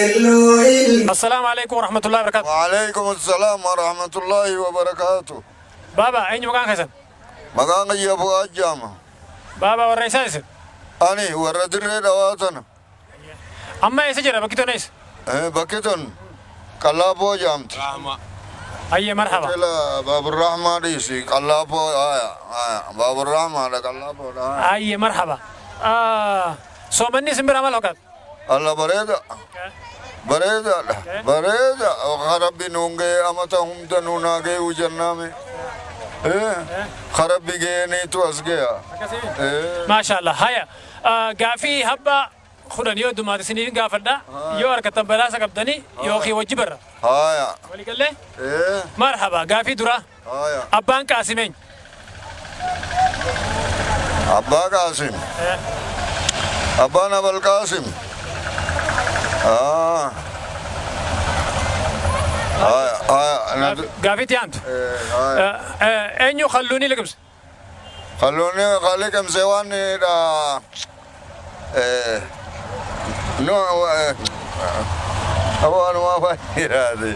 Qaceelloo ilma. Assalaamu alaikum warahmatullahi wabarakatuh. وعليكم السلام ورحمة الله وبركاته. Baaba, eenyu maqaan keessan? Maqaan kiyya Fu'aad jedhama. Baaba, warra isaa isin? Ani warra Dirree Dhawaa tana. Amma eessa jira bakki tun eessa? Bakki tun Qallaafoo jedhamti. Ayyee, marhaba. Hoteela Baaburrahmaa dhiisi. Qallaafoo haya haya Baaburrahmaadha, Qallaafoodha. Ayyee, marhaba. Soomanni isin biraa maal fakkaata? Alla, bareeda. Bareedaadha. Bareeda. Rabbi nuun ga'ee, amata hunda nuun haa ga'uu jennaame. Rabbi ga'eeniitu as ga'e. Maasha Allah. Haya. Gaafii habba 10 yoo dumaate isiniif gaafadha. Yoo harkattan badhaasa qabdanii yookiin wajji barra. Haya. Walii gallee? Eh. Marhaba. Gaafii duraa. Haya. Abbaan Qaasim eenyu? Abbaa Qaasim. Abbaan Abal Qaasim. Ah. Haya, haya. Gaafii itti aantu. Haya. Eenyu kalluunii liqimse? Kalluunni liqimse waan dha. No, waanuma fayyadaati.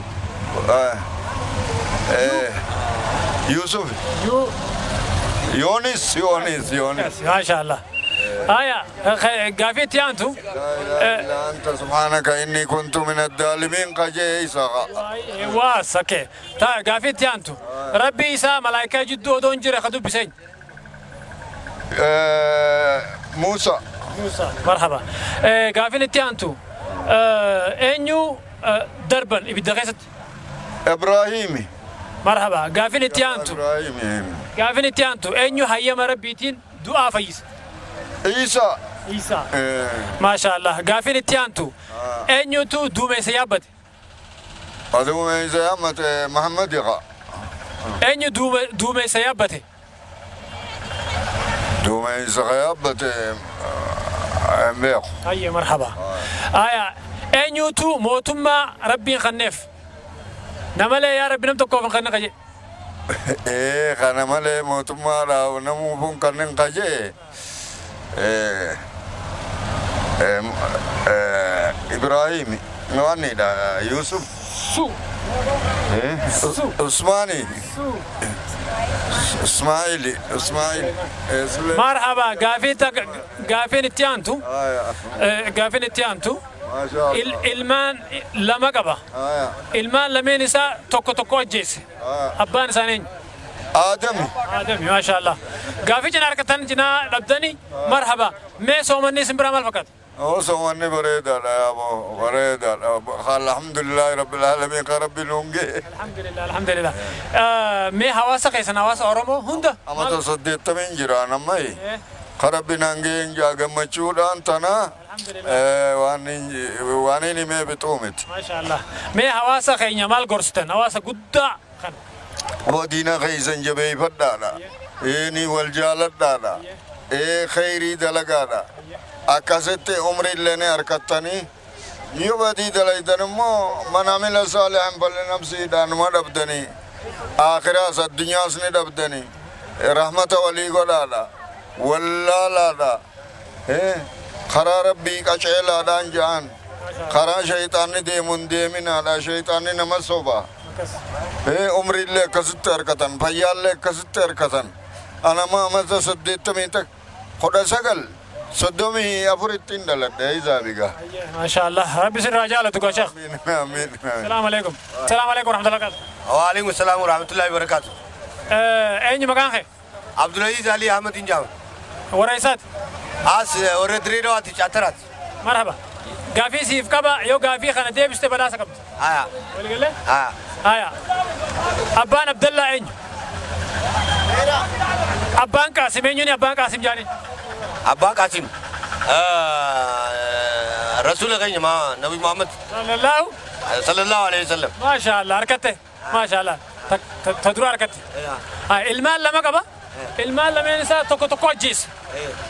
Yusuf. Yoonis, Yoonis, Yoonis. Maasha Allah. Haya. Gaafii itti aantu. لا إله إلا أنت سبحانك إني كنت من الظالمين قجي إسحاق. Waas, okay. Ta gaafii itti aantu. Rabbi isaa malaayikaa jidduu odoo hin jire ka dubbise eenyu? موسى. Musa. Marhaba. Gaafiin itti aantu. Eenyu darban ibidda keessatti? إبراهيم. Marhaba. Gaafiin itti aantu. إبراهيم. Gaafiin itti aantu. Eenyu hayyama Rabbiitiin du'aa fayyise? عيسى. Isa. Maasha Allah. Gaafiin itti aantu. Eenyutu duumessa yaabbate? Duumessa yaabbate Muhammad yaqa. Eenyu duumessa yaabbate? Duumessa yaabbate hin beeku. Ayyee, marhaba. Aya, eenyutu mootummaa Rabbiin kenneef? Namalee yaa Rabbi nam tokkoof hin kenne qaje. Ee, kana malee mootummaadhaaf namuufun kanneen qajee Ibrahim waanidha, Yusuf. Su. Su. Usmaani. Su. Ismaili, Ismail. Marhaba. Gaafii gaafiin itti aantu. Gaafiin itti aantu. Maasha. Ilmaan lama qaba. Ilmaan lameen isaa tokko tokko ajjeese. Abbaan isaanii eenyu? Aadami. Aadami, maasha Allah. Gaafii cinaa harkattan cinaa dhabdani, marhaba. Mee soomanni isin biraa maal fakkaata? Soomanni bareedaadha yaaboo, bareedaadha. Alhamdulillahi rabbil aalamiin, kan Rabbi nuun ga'e. Alhamdulillah, alhamdulillah. Mee hawaasa keessan, hawaasa Oromoo hunda. Amata 80n jira namai. Kan Rabbi naan ga'een jaa gammachuudhaan tana waan hin himee bixuu miti. Maasha Allah. Mee hawaasa keenya maal gorsitan? Hawaasa guddaa kana. Aboo, diina keessan jabeeffadhaadha. Ni wal jaaladhaadha. Khayrii dalagaadha. Akkasitti umriillee ni harkattanii, yoo badii dalaytan immoo من عمل صالحا فلنفسه dhaanuma dhabdanii, aakhiraas addunyaas ni dhabdanii. Rahmata walii godhaadha. Wallaalaadha. Karaa Rabbii qaceelaadhaan ja'an. Karaa shayxaanni deemu hin deeminaadha. Shayxaanni nama soba. Umriillee akkasitti harkatan, fayyaallee akkasitti harkatan. Anama amata 81, 1934tti hin dhaladhe isaabiga. Maasha Allah. Rabbi sirraa jaalatu gaa, sheekh. Amiin, amiin. Salaamu alaikum. Salaamu alaikum warahmatullahi wabarakatuh. وعليكم السلام ورحمة الله وبركاته. Eenyu maqaan kee? Abdulaziz Ali Ahmed Injam. Warra eessaati? As warra Dirree Dawaati, Chaataraati. Marhaba. Gaafii siif qaba, yoo gaafii kana deebiste badhaasa qabda. Haya. Waliigalee? Haya. Haya. Abbaan Abdallaa eenyu? Abbaan Qaasim eenyuuni, abbaan Qaasim jaanii? Abbaa Qaasim. Rasuula keenya ma Nabi Muhammad. Sallallahu. Sallallahu alaihi wasallam. Maasha Allah, harkatte. Maasha Allah. Ta dura harkatte. Haya, ilmaan lama qaba. Ilmaan lameen isaa tokko tokko ajjeese.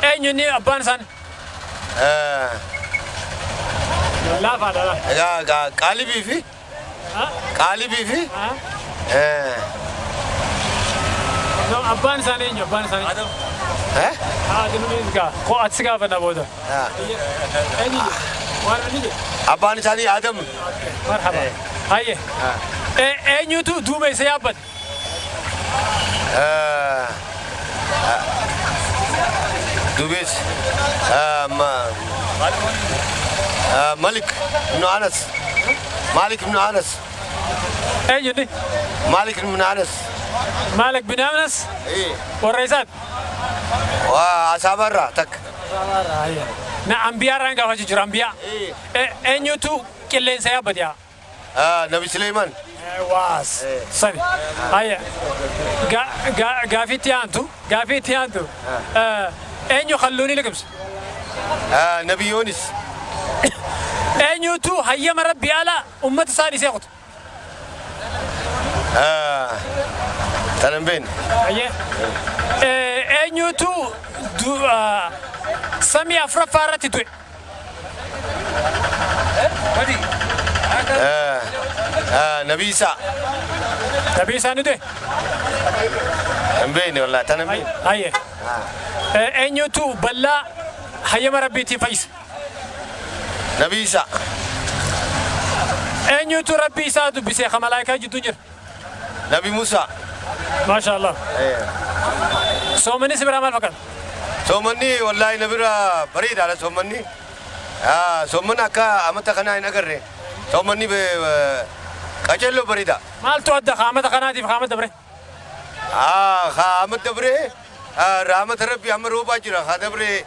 Eenyu inni abbaan isaanii? Laafaadha laa. Egaa qaalibii fi qaalibii fi No, abbaan isaanii eenyu, abbaan isaanii? Eh? Haa, dinuunis gaa. Koo ati si gaafanna booda. Eenyu? Waan inni jedhe. Abbaan isaanii Adam. Marhaba. Hayyee. Eenyutu duumessa yaabbate? Dubees. Malik ibn Anas. Malik ibn Anas. Eenyu inni? Malik ibn Anas. Malik bin Anas warra isaati. Waa asaabarraa takka. Na ambiyaa irraan gaafachuu jira ambiyaa. Eenyutu qilleensa yaabbate yaa? Nabi Suleiman. Waas. Sani. Hayyee. Gaafiitti aantu. Gaafiitti aantu. Eenyu kalluunii liqimse? Nabi Yoonis. Eenyutu hayyama rabbi ala ummata isaa dhiisee kutu? Tana hin beekne. Hayyee. Eenyutu samii afuraffaa irratti du'e? Nabi Isaa. Nabi Isaa ni du'e? Hin beekne wallaahi tana hin beekne. Hayyee. Eenyutu ballaa hayyama rabbiitiin fayyise? Nabi Isaa. Eenyutu rabbii isaa dubbisee ka malaayikaa jidduu jira? Nabi Musaa. Maasha Allah. Soomanni si biraa maal fakkaata? Soomanni wallaahi na bira bareedaadha soomanni. Soomanni akka amata kanaa hin agarre. Soomanni qaceelloo bareeda. Maaltu adda ka amata kanaatiif ka amata dabre? Ka amata dabre rahmata rabbi amma roobaa jira. Ka dabre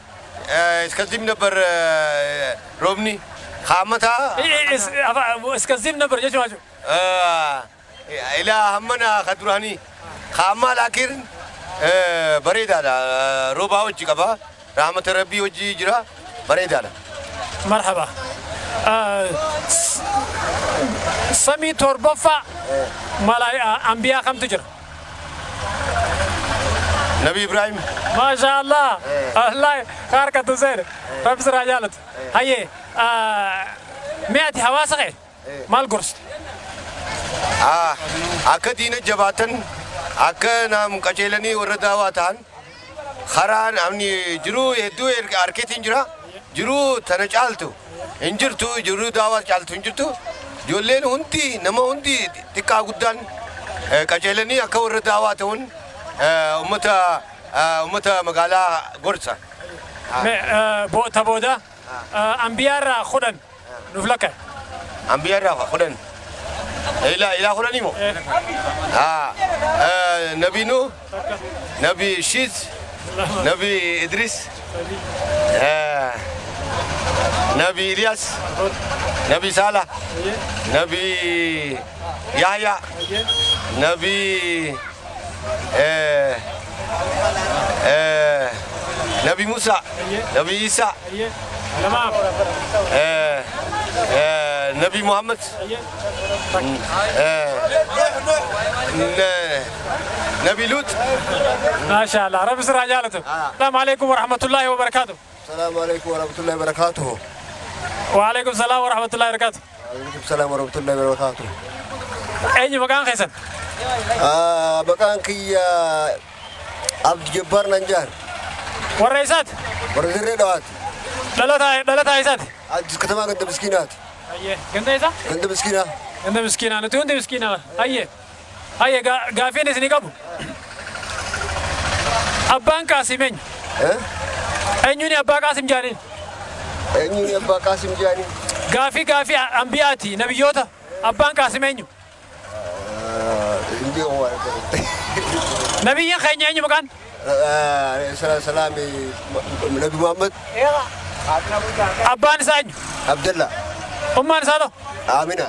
iskazim nabar roobni. Ka amata Iskazim nabar jechuun maal jechuudha? Ilaa hammana ka duraanii. Ka ammaa laakiin bareedaadha. Roobaa hojii qaba. Rahmata rabbii hojii jira. Bareedaadha. Marhaba. Samii torbaffaa ambiyaa kamtu jira? Nabi Ibrahim. Maasha Allah. Allah harkatu seene. Rabbi siraa jaalatu. Hayyee. Mee ati hawaasa kee maal gorsite? Akka diina jabaatan akka naam qaceelanii warra daawaa ta'an karaan amni jiruu hedduu harkeetiin jira. Jiruu tana caaltu hin jirtu jiruu daawaa caaltu hin jirtu. Ijoolleen hundi nama hundi xiqqaa guddaan qaceelanii akka warra daawaa ta'uun ummata magaalaa gorsa. Ta booda ambiyaa irraa 10 nuuf lakkaa'e. Ambiyaa irraa 10. Ilaa 10 moo? Nabi Nuh, Nabi Shiit, Nabi Idris, Nabi Ilyas, Nabi Salah, Nabi Yahya, Nabi Nabi Musa, Nabi Isa, Nabi Muhammad, Nabi Lut. Maasha Allah. Rabbi siraa jaalatu. Salaamu alaikum wa rahmatullahi wa barakaatuh. Salaamu alaikum wa rahmatullahi wa barakaatuh. Wa alaikum salaam wa rahmatullahi wa barakaatuh. Alaikum salaam wa rahmatullahi wa barakaatuh. Eenyu maqaan keessan? Maqaan kiyya Abdi Jabbaar Nanjaan. Warra eessaati? Warra Dirree Dhawaati. Dhalataa eessaati? Addis katamaa ganda miskiinaati. Hayyee. Ganda eessa? Ganda miskiinaa. Ganda miskiinaa. Nuti hundi miskiinaa. Hayyee. Hayyee gaafiin isinii qabu. Abbaan Qaasim eenyu? Eenyuuni abbaa Qaasim jaaniin? Eenyuuni abbaa Qaasim jaaniin? Gaafii ambiyaati nabiyyoota abbaan Qaasim eenyu? Hin beeku waan akka. Nabiyyiin keenya eenyu maqaan? Salaami Nabi Muhammad. Abbaan isaa eenyu? Abdallah. Ummaan isaa ta'u? Amina.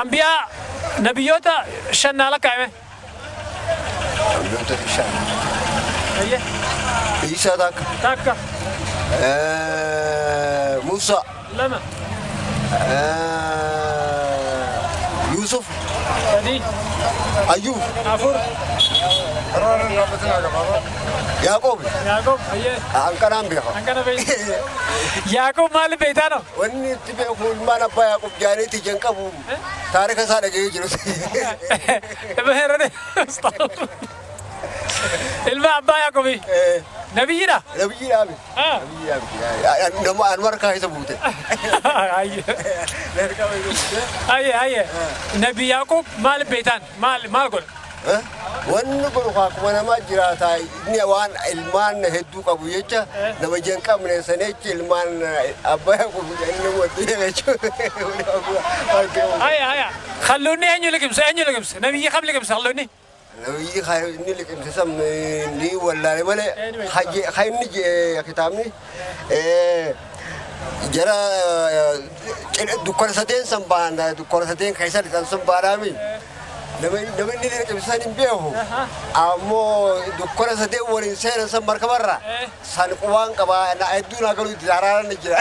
Ambiyaa nabiyyoota 5 naa lakkaa'ime. Nabiyyoota 5. Isaa takka. Takka. Musa. 2. Yusuf. 3. Ayyub. 4. Yaaqoob. Yaaqoob. Hayyee. Anqanaan beeka. Anqana beekta. Yaaqoob maaliif beektaa noo? Wanni itti beeku ilmaan abbaa Yaaqoob jaaniitti jan qabu taarika isaa dhaga'ee jiru. Ilma abbaa Yaaqoobi. Nabiyyiidha? Nabiyyiidhaa miti. Ah. Nabiyyiidhaa miti. Nama anuma harkaa isa buute. Ayyee. Ayyee ayyee. Nabi Yaaqub maal beektan? Maal maal godha? Wanni godhu akkuma namaa jiraata inni waan ilmaan hedduu qabu jecha nama ija hin qabne sana jecha ilmaan abbaa Yaaqub inni wanti jechuudha. Ayyee ayyee. Khalloonni eenyu liqimsa? Eenyu liqimsa? Nabiyyi kam liqimsa khalloonni? Nabiyyi inni liqimse san ni wallaale malee kan inni kitaabni jara dukkana sadeen san baan dukkana sadeen keessa lixan sun baanaami. Namni inni liqimse san hin beeku. Ammoo dukkana sadeen waliin seenan san markabarra san qubaan qaba hedduu naa galuu itti haraaran ni jira.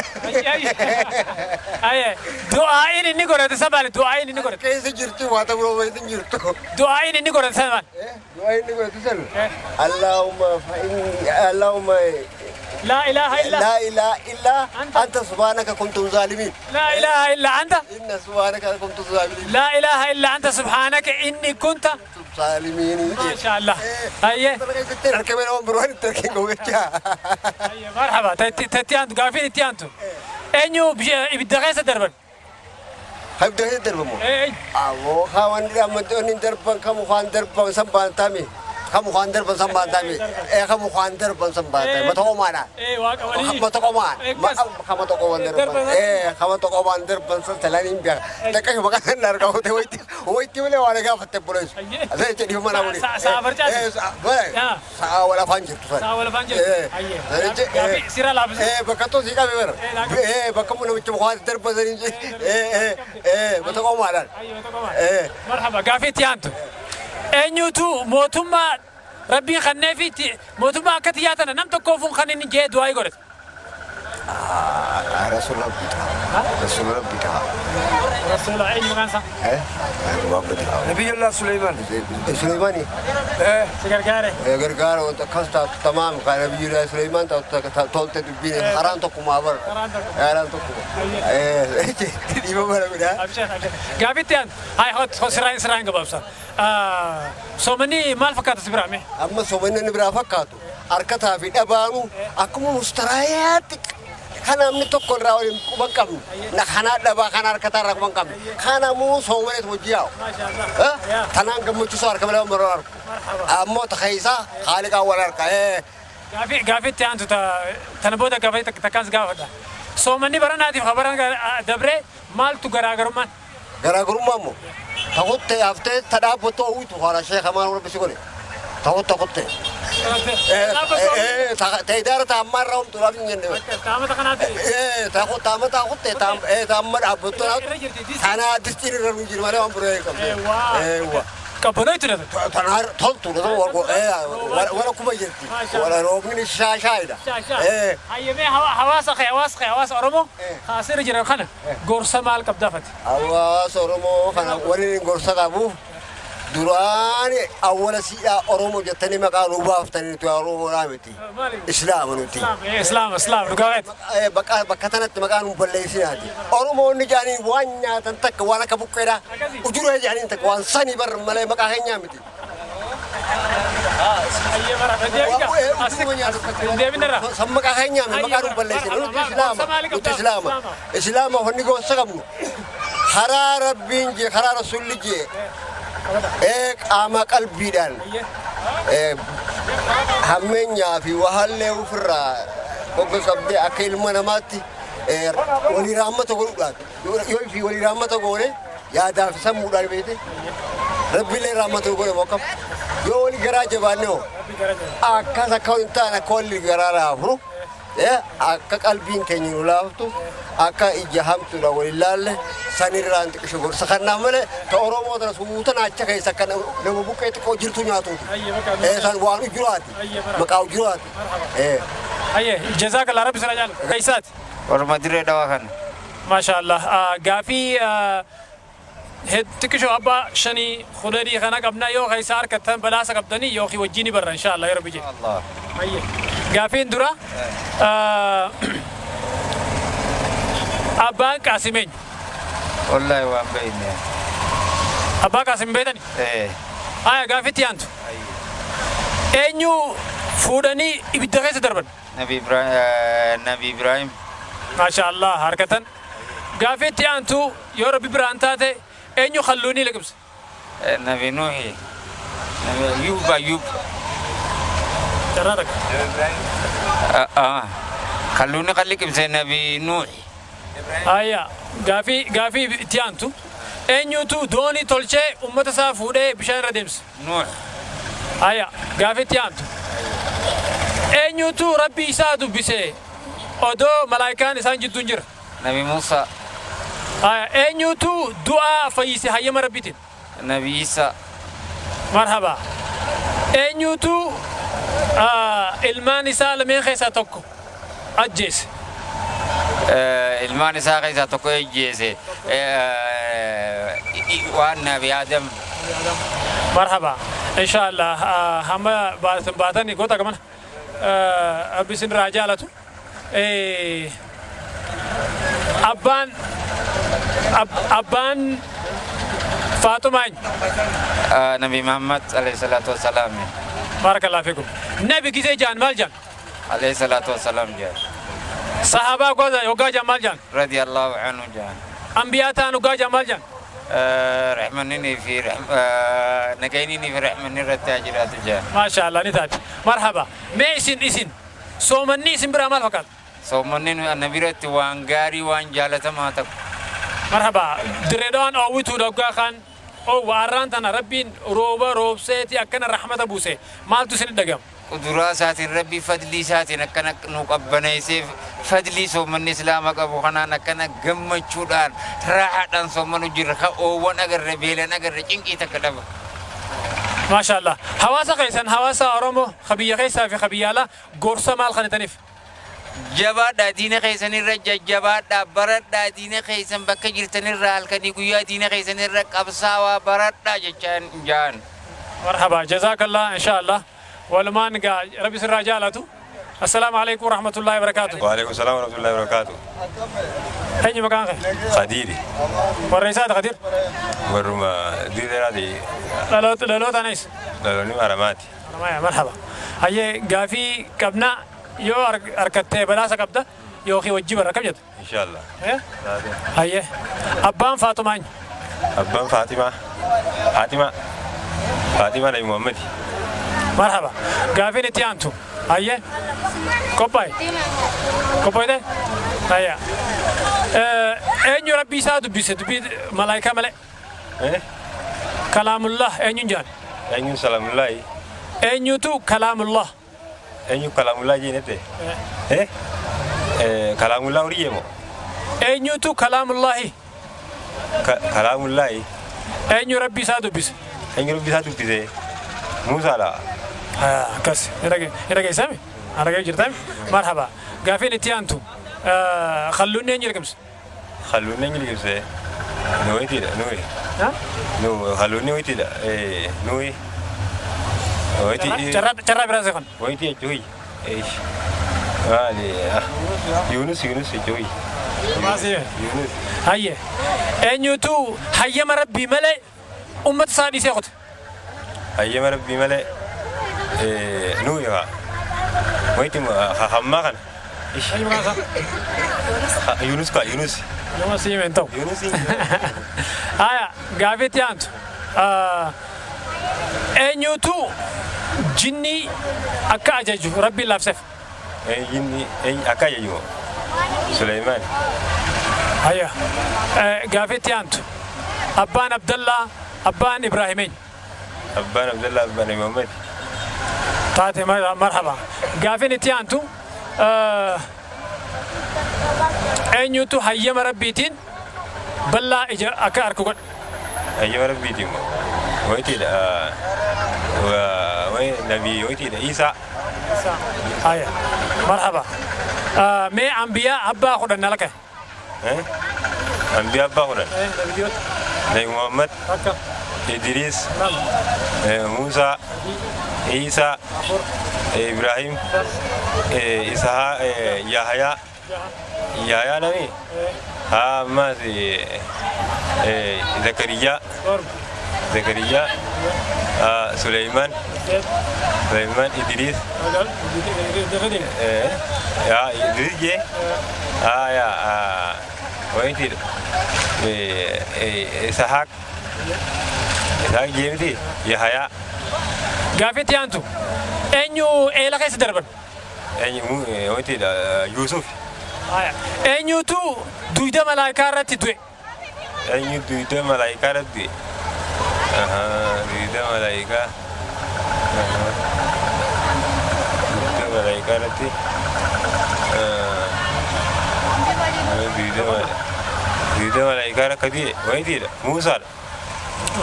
Ayyee. Du'aa'iin inni godhate san maali? Du'aa'iin inni godhate. Keessa jirti waa ta'uu hin jirtu. Du'aa'iin inni godhate san maali? Du'aa inni godhate san. Allahumma fa'in Allahumma لا إله إلا لا إله إلا أنت سبحانك كنت ظالمين. لا إله إلا أنت إن سبحانك كنت ظالمين. لا إله إلا أنت سبحانك إني كنت ظالمين. ما شاء الله. أيه أيه مرحبا تتي أنتو قافين تتي أنتو أنيو ibidda keessa darban. Ibidda keessa darbamu. Awoo kaawwan ammattoonni darban kan mukaan darban san baantami. Kan mukaan darban san baantami. Kan mukaan darban san baantami. Mata qomaadha. Waaqa walii. Mata qomaan. Kan mata qomaan darban. Kan mata qomaan darban san talaan hin beeka. Takka maqaan kan argamu ta'e wayitti wayitti malee waan gaafatte buleessu. Asee jedhi mana wali. Sa'a barcaati. Sa'a wal afaan jirtu sana. Sa'a wal afaan jirtu. Ayyee. Sira laafisa. Bakka tosii qabe bara. Bakka namicha mukaan darban sanii. Mata qomaadhaan. Marhaba gaafii itti aantu. Eenyutu mootummaa rabbiin kannee fi mootummaa akka xiyyaa tana nam tokkoofuun kan inni jee du'aa godhate. Rasuul Rabbi ta'a. Rasuul Rabbi ta'a. Rasuula eenyu maqaan isaa? Nabiyullah Suleyman. Suleymaani. Si gargaare. Gargaara wanta akkas taatu tamaam kan Nabiyullah Suleymaan taatu tolte dubbiin karaan tokkumaa bara. Karaan tokkuma. Dhiiba bara godhaa. Abshir abshir. Gaafii itti aantu. Hayi hot siraan siraan gabaabsa. Soomanii maal fakkaata si biraa mee? Amma soomanni inni biraa fakkaatu harkataa fi dhabaanu akkuma mustaraayaatti kan namni tokko irraa waliin quban qabnu kanaa dhabaa kana harkataa irraa quban qabnu kanamuu soomaneet hojii yaa'u. Tanaan gammachiisuu harka malee maroo harku. Ammoo takeessaa haaliqaan wal harka. Gaafii gaafii itti aantu tana booda gaafii takkaas gaafadha. Soomanni baranaatiif habaran dabree maaltu garaagarummaan? Garaagarummaa immoo takutte haftee tadhaabbatoo uwitu haala sheeka maal rabbisi godhe. Takutte kutte. Teedaara taammaa irraa homtuu laaf hin jenne. Taamata kanaati. Taama taakutte taamma dhaabbatoo tanaa distiin irra nu jiru malee waan biroo hin qabne. Eewwa. Qabbanoo itti dhata. Tanaa toltu wala kuma jirti. Wala roobni shaashaayidha. Hayyamee hawaasa kee hawaasa kee hawaasa Oromoo kaasirra jiran kana gorsa maal qabdaafati? Hawaasa Oromoo kana waliin gorsa qabuuf duraan awwala siidhaa Oromoo jettanii maqaa nu baaftanii nuti Oromoodhaa miti. Islaama nuti. Islaama Islaama dhugaa beektu. Bakka tanatti maqaa nu balleessinaati. Oromoonni jaaniin waan nyaatan takka waan akka buqqeedhaa. Ujuree jaaniin takka waan sanii bar malee maqaa keenyaa miti. San maqaa keenyaa miti maqaa nu balleessina. Nuti Islaama. Nuti Islaama. Islaama wanni gorsa qabnu. Karaa Rabbiin jee karaa Rasuulli jee. Qaama qalbiidhaan hammeenyaa fi wahallee ofirraa qophe qabdee akka ilma namaatti walii raammata godhuudhaan yoo fi walii raammata goone yaadaa fi sammuudhaan beekte rabbiillee raammata godhe mokkam yoo walii garaa jabaanne hoo akkas akka hin taane akka walii garaa laafnu akka qalbiin keenya nu laaftu akka ija hamtuudha waliin laalle sanirraan xiqqisho gorsa kannaaf malee ta Oromoo tana suuta naacha keessa akka nama buqqee xiqqoo jirtu nyaatuuti. San waan ujuraati. Maqaa ujuraati. Ayyee jazakallah rabbi sira jaalu. Keessaati. Orma dirree dhawaa kana. Maasha Allah. Gaafii xiqqishoo abbaa shanii kudhanii kana qabna yoo keessa harkattan balaasa qabdanii yookiin wajjin barra insha Allah yoo rabbi jedhe. Ayyee. Gaafiin dura abbaan Qaasim eenyu? Wallahi waan beekne. Abbaa Qaasim beektani? Ee. Aya gaafitti aantu. Eenyu Fuudhanii ibidda keessa darban. Nabi Ibrahim. Nabi Ibrahim. Maasha Allah harkatan. Gaafii itti aantu yoo Rabbi biraan taate eenyu kalluunii liqimse? Nabi Nuuhi. Nabi Ayyub Ayyub. Carraa takka. Kalluunni kan liqimse Nabi Nuuhi. Ayya gaafii itti aantu eenyutu doonii tolchee ummata isaa fuudhee bishaan irra deemse? Nuuh. Ayya gaafii itti aantu eenyutu Rabbi isaa dubbise odoo malaayikaan isaan jidduu hin jira? Nabi Musa. Ayya eenyutu du'aa fayyise hayyama Rabbiitiin? Nabi Isa. Marhaba. Eenyutu ilmaan isaa lameen keessaa tokko ajjeese? Ilmaan isaa keessaa tokko ajjeese. Waan Nabi Adam. Marhaba. Inshallah hamma baatan goota gamana. Rabbi isin irraa jaalatu. Abbaan Faaxumaa eenyu? Nabi Muhammad alayhi salaatu wassalaam. Barakallahu fiikum. Nabi gisee jaan maal jaan? Alayhi salaatu wassalaam jaan. Sahabaa hoggaa jaan maal jaan? Radiyallahu anhu jaan. Ambiyaa ta'an hoggaa jaan maal jaan? Rahmanni fi nagayni fi rahmanni irratti haa jiraatu jaan. Maasha Allah ni taati. Marhaba. Mee isin soomanni isin biraa maal fakkaata? Soomanni na biratti waan gaarii waan jaalatamaa ta'u. Marhaba. Dirreedhaan oowwituudha hoggaa kaan oowwa arraan tana Rabbiin rooba roobseeti akkana rahmata buuse maaltu isin dhagama? Kuduraa isaatiin Rabbi fadlii isaatiin akkana nu qabbaneessee fadlii soomanni islaama qabu kanaan akkana gammachuudhaan raaxaadhaan soomanu jirra ka oowwan agarre beelan agarre cinqii takka dhaba. Maasha Allah. Hawaasa keessan hawaasa Oromoo ka biyya keessaa fi ka biyya alaa gorsa maal kanitaniif? Jabaadhaa diina keessanirra jajjabaadhaa baradhaa diina keessan bakka jirtanirra halkanii guyyaa diina keessanirra qabsaawaa baradhaa jechaan jaan. Marhaba. Jazakallah insha Allah. Walumaan gaa Rabbi sirraa jaalatu. Assalaamu alaikum warahmatullahi wabarakatuh. وعليكم السلام ورحمة الله وبركاته. Eenyu maqaan kee? خديري. Warra isaati Khadiir? Warruma diidaraati. Dhaloota anis. Dhaloonni maramaati. Marhaba. Hayyee gaafii qabnaa yoo harkattee badhaasa qabda yookiin wajji barra kam jettu? Inshallah. Hayyee abbaan Faatumaa eenyu? Abbaan Faatimaa. Faatimaa. Faatimaa Nabi Muhammadi. Marhaba. Gaafiin itti aantu. Hayyee qophaa'i. Qophoofte? Hayya. Eenyu Rabbi isaa dubbise dubbii malaayikaa malee? Kalaamullah eenyuun jaan? Eenyuun salaamullaahi. Eenyutu kalaamullah? Eenyu kalaamullaa jeenete? Kalaamullaa horii moo? Eenyutu kalaamullaahi? Kalaamullaahi. Eenyu Rabbi isaa dubbise? Eenyu Rabbi isaa dubbise? Muusaadha. Akkas hin dhageessami? Dhagee jirtami? Marhaba. Gaafiin itti aantu kalluun eenyu liqimse? Kalluun eenyu liqimse? Nuutiidha nuyi. Kalluun nuutiidha nuyi. Carraa biraa seeqan. Wayitii jechuun maali? Yunus Yunus jechuun. Yunus. Hayyee. Eenyutu hayyama Rabbii malee ummata isaa dhiisee qote? Hayyama Rabbii malee nuyi haa. Wayitii hammaa kana. Yunus kaa Yunus. Yunus himeen ta'u. Yunus. Haya gaafii itti aantu. Eenyutu jinnii akka ajaju Rabbiin laafseef? Jinni akka ajaju Suleymaan. Haya gaafii itti aantu. Abbaan Abdallaa abbaan Ibraahim eenyu? Abbaan Abdallaa abbaan Muhammad. Taate marhaba. Gaafiin itti aantu eenyutu hayyama Rabbiitiin bal'aa ija akka arku godhe? Hayyama Rabbiitiin moo? Wayitiidha. Nabii wayitiidha Isaa. Haya marhaba. Mee ambiyaa abbaa 10 alaka? Ambiyaa abbaa 10. Nabi Muhammad. Idris. Musaa. Isaa. Ibrahim. Isahaa Yahayaa. Yahayaa nami? Haa ammas Zakariyaa. Zakariyaa, Suleymaan, Suleymaan, Idris, yaa Idris jee, yaa wayitiidha. Isahaaq, Isahaaq jee miti, Yahayaa. Gaafii itti aantu eenyu eela keessa darban? Eenyu wayitiidha Yuusuf. Eenyutu duyda malaayikaa irratti du'e? Eenyu duyda malaayikaa irratti du'e? Duyda malaayikaa. Duyda malaayikaa irratti. Duyda malaayikaa irratti du'e wayitiidha Muusaadha.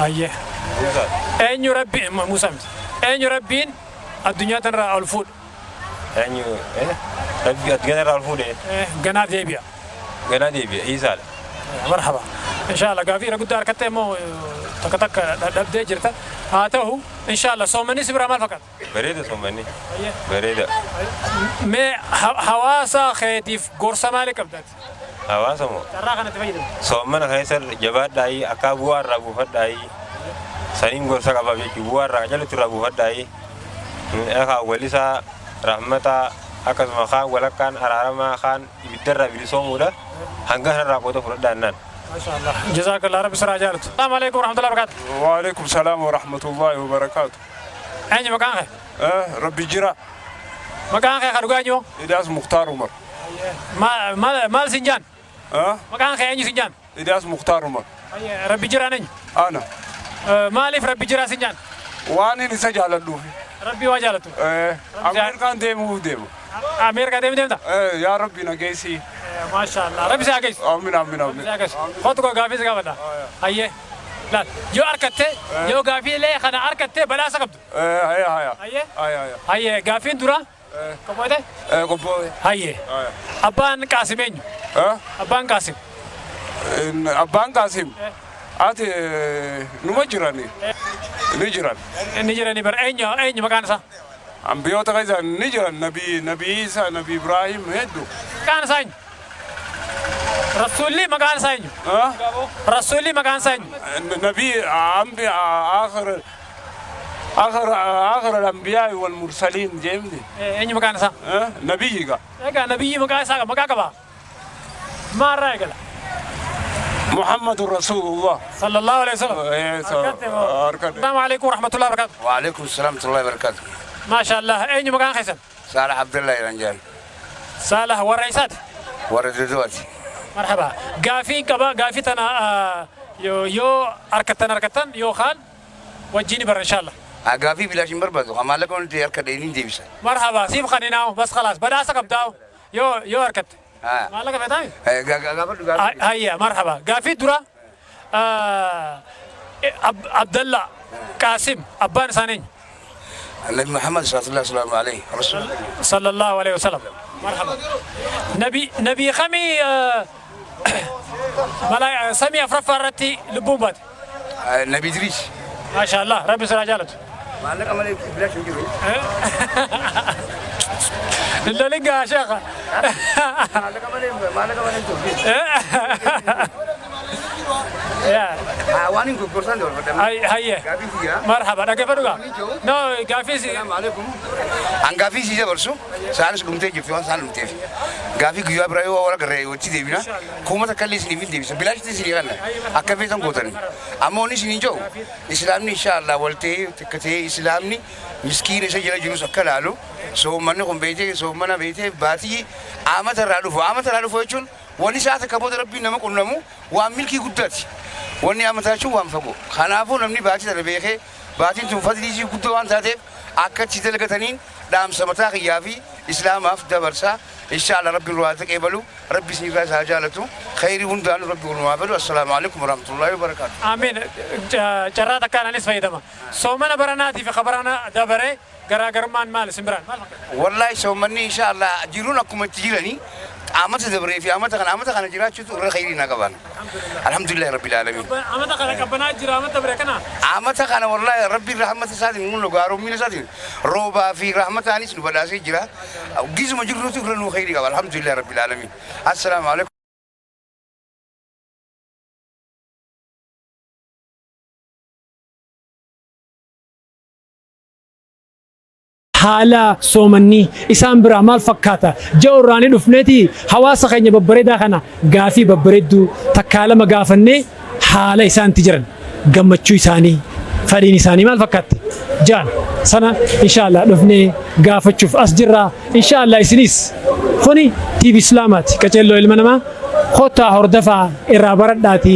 Ayyee. Muusaadha. Eenyu rabbi Muusaa miti. Eenyu rabbiin addunyaa tanarraa ol fuudhe? Eenyu rabbi addunyaa tanarraa ol fuudhe? Ganaa deebi'a. Ganaa deebi'a Iisaadha. Marhaba. Inshallah gaafii irra guddaa harkattee immoo takka takka dhabdee jirta. Haa ta'u inshallah soommanni si biraa maal fakkaata? Bareeda soommanni. Bareeda. Mee hawaasa keetiif gorsa maalii qabdaati? Hawaasa moo? Carraa kanatti fayyadamu. Soommana keessa jabaadhaayi akka bu'aa irraa buufadhaayi saniin gorsa qabaaf jechuun bu'aa irraa jalatti irraa buufadhaayi akka awwalisaa rahmataa akkasuma kaan walakkaan araaramaa kaan ibiddarraa bilisoomuudha hanga kanarraa qooda fudhadhaa jennaan. ما شاء الله جزاك الله رب سرع جالت. السلام عليكم ورحمة الله وبركاته. وعليكم السلام ورحمة الله وبركاته. أين مكانك؟ ربي جرا. مكانك خرجانيو؟ إلياس مختار عمر. ما ما مال سنجان؟ مكانك أين سنجان؟ إلياس مختار عمر. ربي جرا نين؟ أنا. مالف ربي جرا سنجان؟ وأنا نسجل اللوفي. ربي وجالته. أمريكا ديمو ديمو. أمريكا ديمو ديمو. يا ربي نجيسي. ما شاء الله ربي ساقيس. آمين آمين آمين. ساقيس. خذ قافي سقافة. هيا. لا يو أركته يو قافي ليه خنا أركته بلا سقبت. هيا هيا. هيا. هيا هيا قافين درا. كم هذا؟ كم هيا. أبان قاسمين. أبان قاسم. أبان قاسم. أتي نمجراني. نجران. نجراني بر أين أين مكان سا؟ أنبياء تغير نجران نبي نبي عيسى نبي إبراهيم هدو. كان ساين. رسولي مكان ساين. رسولي مكان ساين. نبي أنبياء آخر آخر آخر الأنبياء والمرسلين جيمني. أين مكان سا؟ نبي يجا. إيه نبي مكان سا مكان كبا. ما رأيك؟ محمد رسول الله صلى الله عليه وسلم. السلام عليكم ورحمة الله وبركاته. وعليكم السلام ورحمة الله وبركاته. ما شاء الله. أين مكان خيسن؟ صالح عبد الله رنجان. صالح والرئيسات؟ وردودات. مرحبا. قافين كبا قافي تنا يو يو أركتن أركتن يو خان وجيني بر إن شاء الله. قافي بلاش بربدو أما لكم أنت أركتين ديبسة. مرحبا سيب خليناه بس خلاص بدا سقبداو يو يو أركت. ما لك فتاي؟ هيا مرحبا. قافي درا عبد الله قاسم أبان سانين. النبي محمد صلى الله عليه وسلم عليه رسول صلى الله عليه وسلم. مرحبا. نبي نبي خمي ملاي سمي أفرفرتي لبومبات. النبي إدريس. ما شاء الله ربي سرع جالته. ما عندك عمل بلاش نجيبه. لا لقى يا شيخ. ما عندك عمل ما عندك عمل يا وانين كورسان دور هيا مرحبا انا كيف ارجع نو قافيسي السلام عليكم ان قافيسي جبرسو سالس قمتي جفتوان سال قمتي قافي غيوا برايو ورا غري وتي ديبنا كوما تكلي سني ديبس بلاش تسني غنا اكفيتن غوتن اموني سني جو اسلامني ان شاء الله ولتي تكتي اسلامني مسكين سجل جلوس اكلالو سو من قم بيتي سو من بيتي باتي امت رالفو امت رالفو يجون وني ساعه كبود ربي نما قنمو واملكي قدتي wanni amantaa waan fagoo kanaafuu namni baatii tana beekee baatiin tun fadlii isii guddoo waan taateef akka achi dalagataniin dhaamsa mataa kiyyaa fi islaamaaf dabarsaa insha Allah rabbiin waa taqeebalu rabbi isin irraa isaa jaalatu khayrii hundaanuu rabbi walumaa balu assalaamu alaikum warahmatullaahi wabarakaatu. Amiin carraa takkaan anis fayyadama soomana baranaatii fi kabarana dabaree garaagarummaan maal isin biraan maal fakkaata? Wallaahi soomanni insha Allah jiruun akkuma itti jiranii عمت دبري في عمت خنا عمت خنا جرا شو تقول خيرنا كمان الحمد لله رب العالمين عمت خنا كبنا جرا عمت دبري كنا عمت خنا والله ربي رحمة سادين نقول له قارو من سادين روبا في رحمة ثاني سنو بلاسي جرا جزء مجرد تقول خيري كمان الحمد لله رب العالمين السلام عليكم. Haala soomanni isaan biraa maal fakkaata ja'u irraa ni dhufneeti hawaasa keenya babbareedaa kana gaafii babbareedduu takkaa lama gaafannee haala isaanti jiran gammachuu isaanii fadhiin isaanii maal fakkaatti ja'an sana inshaallah dhufnee gaafachuuf as jirra inshaallah isinis kuni TV Islaamaati qaceelloo ilma namaa kottaa hordafaa irraa baradhaati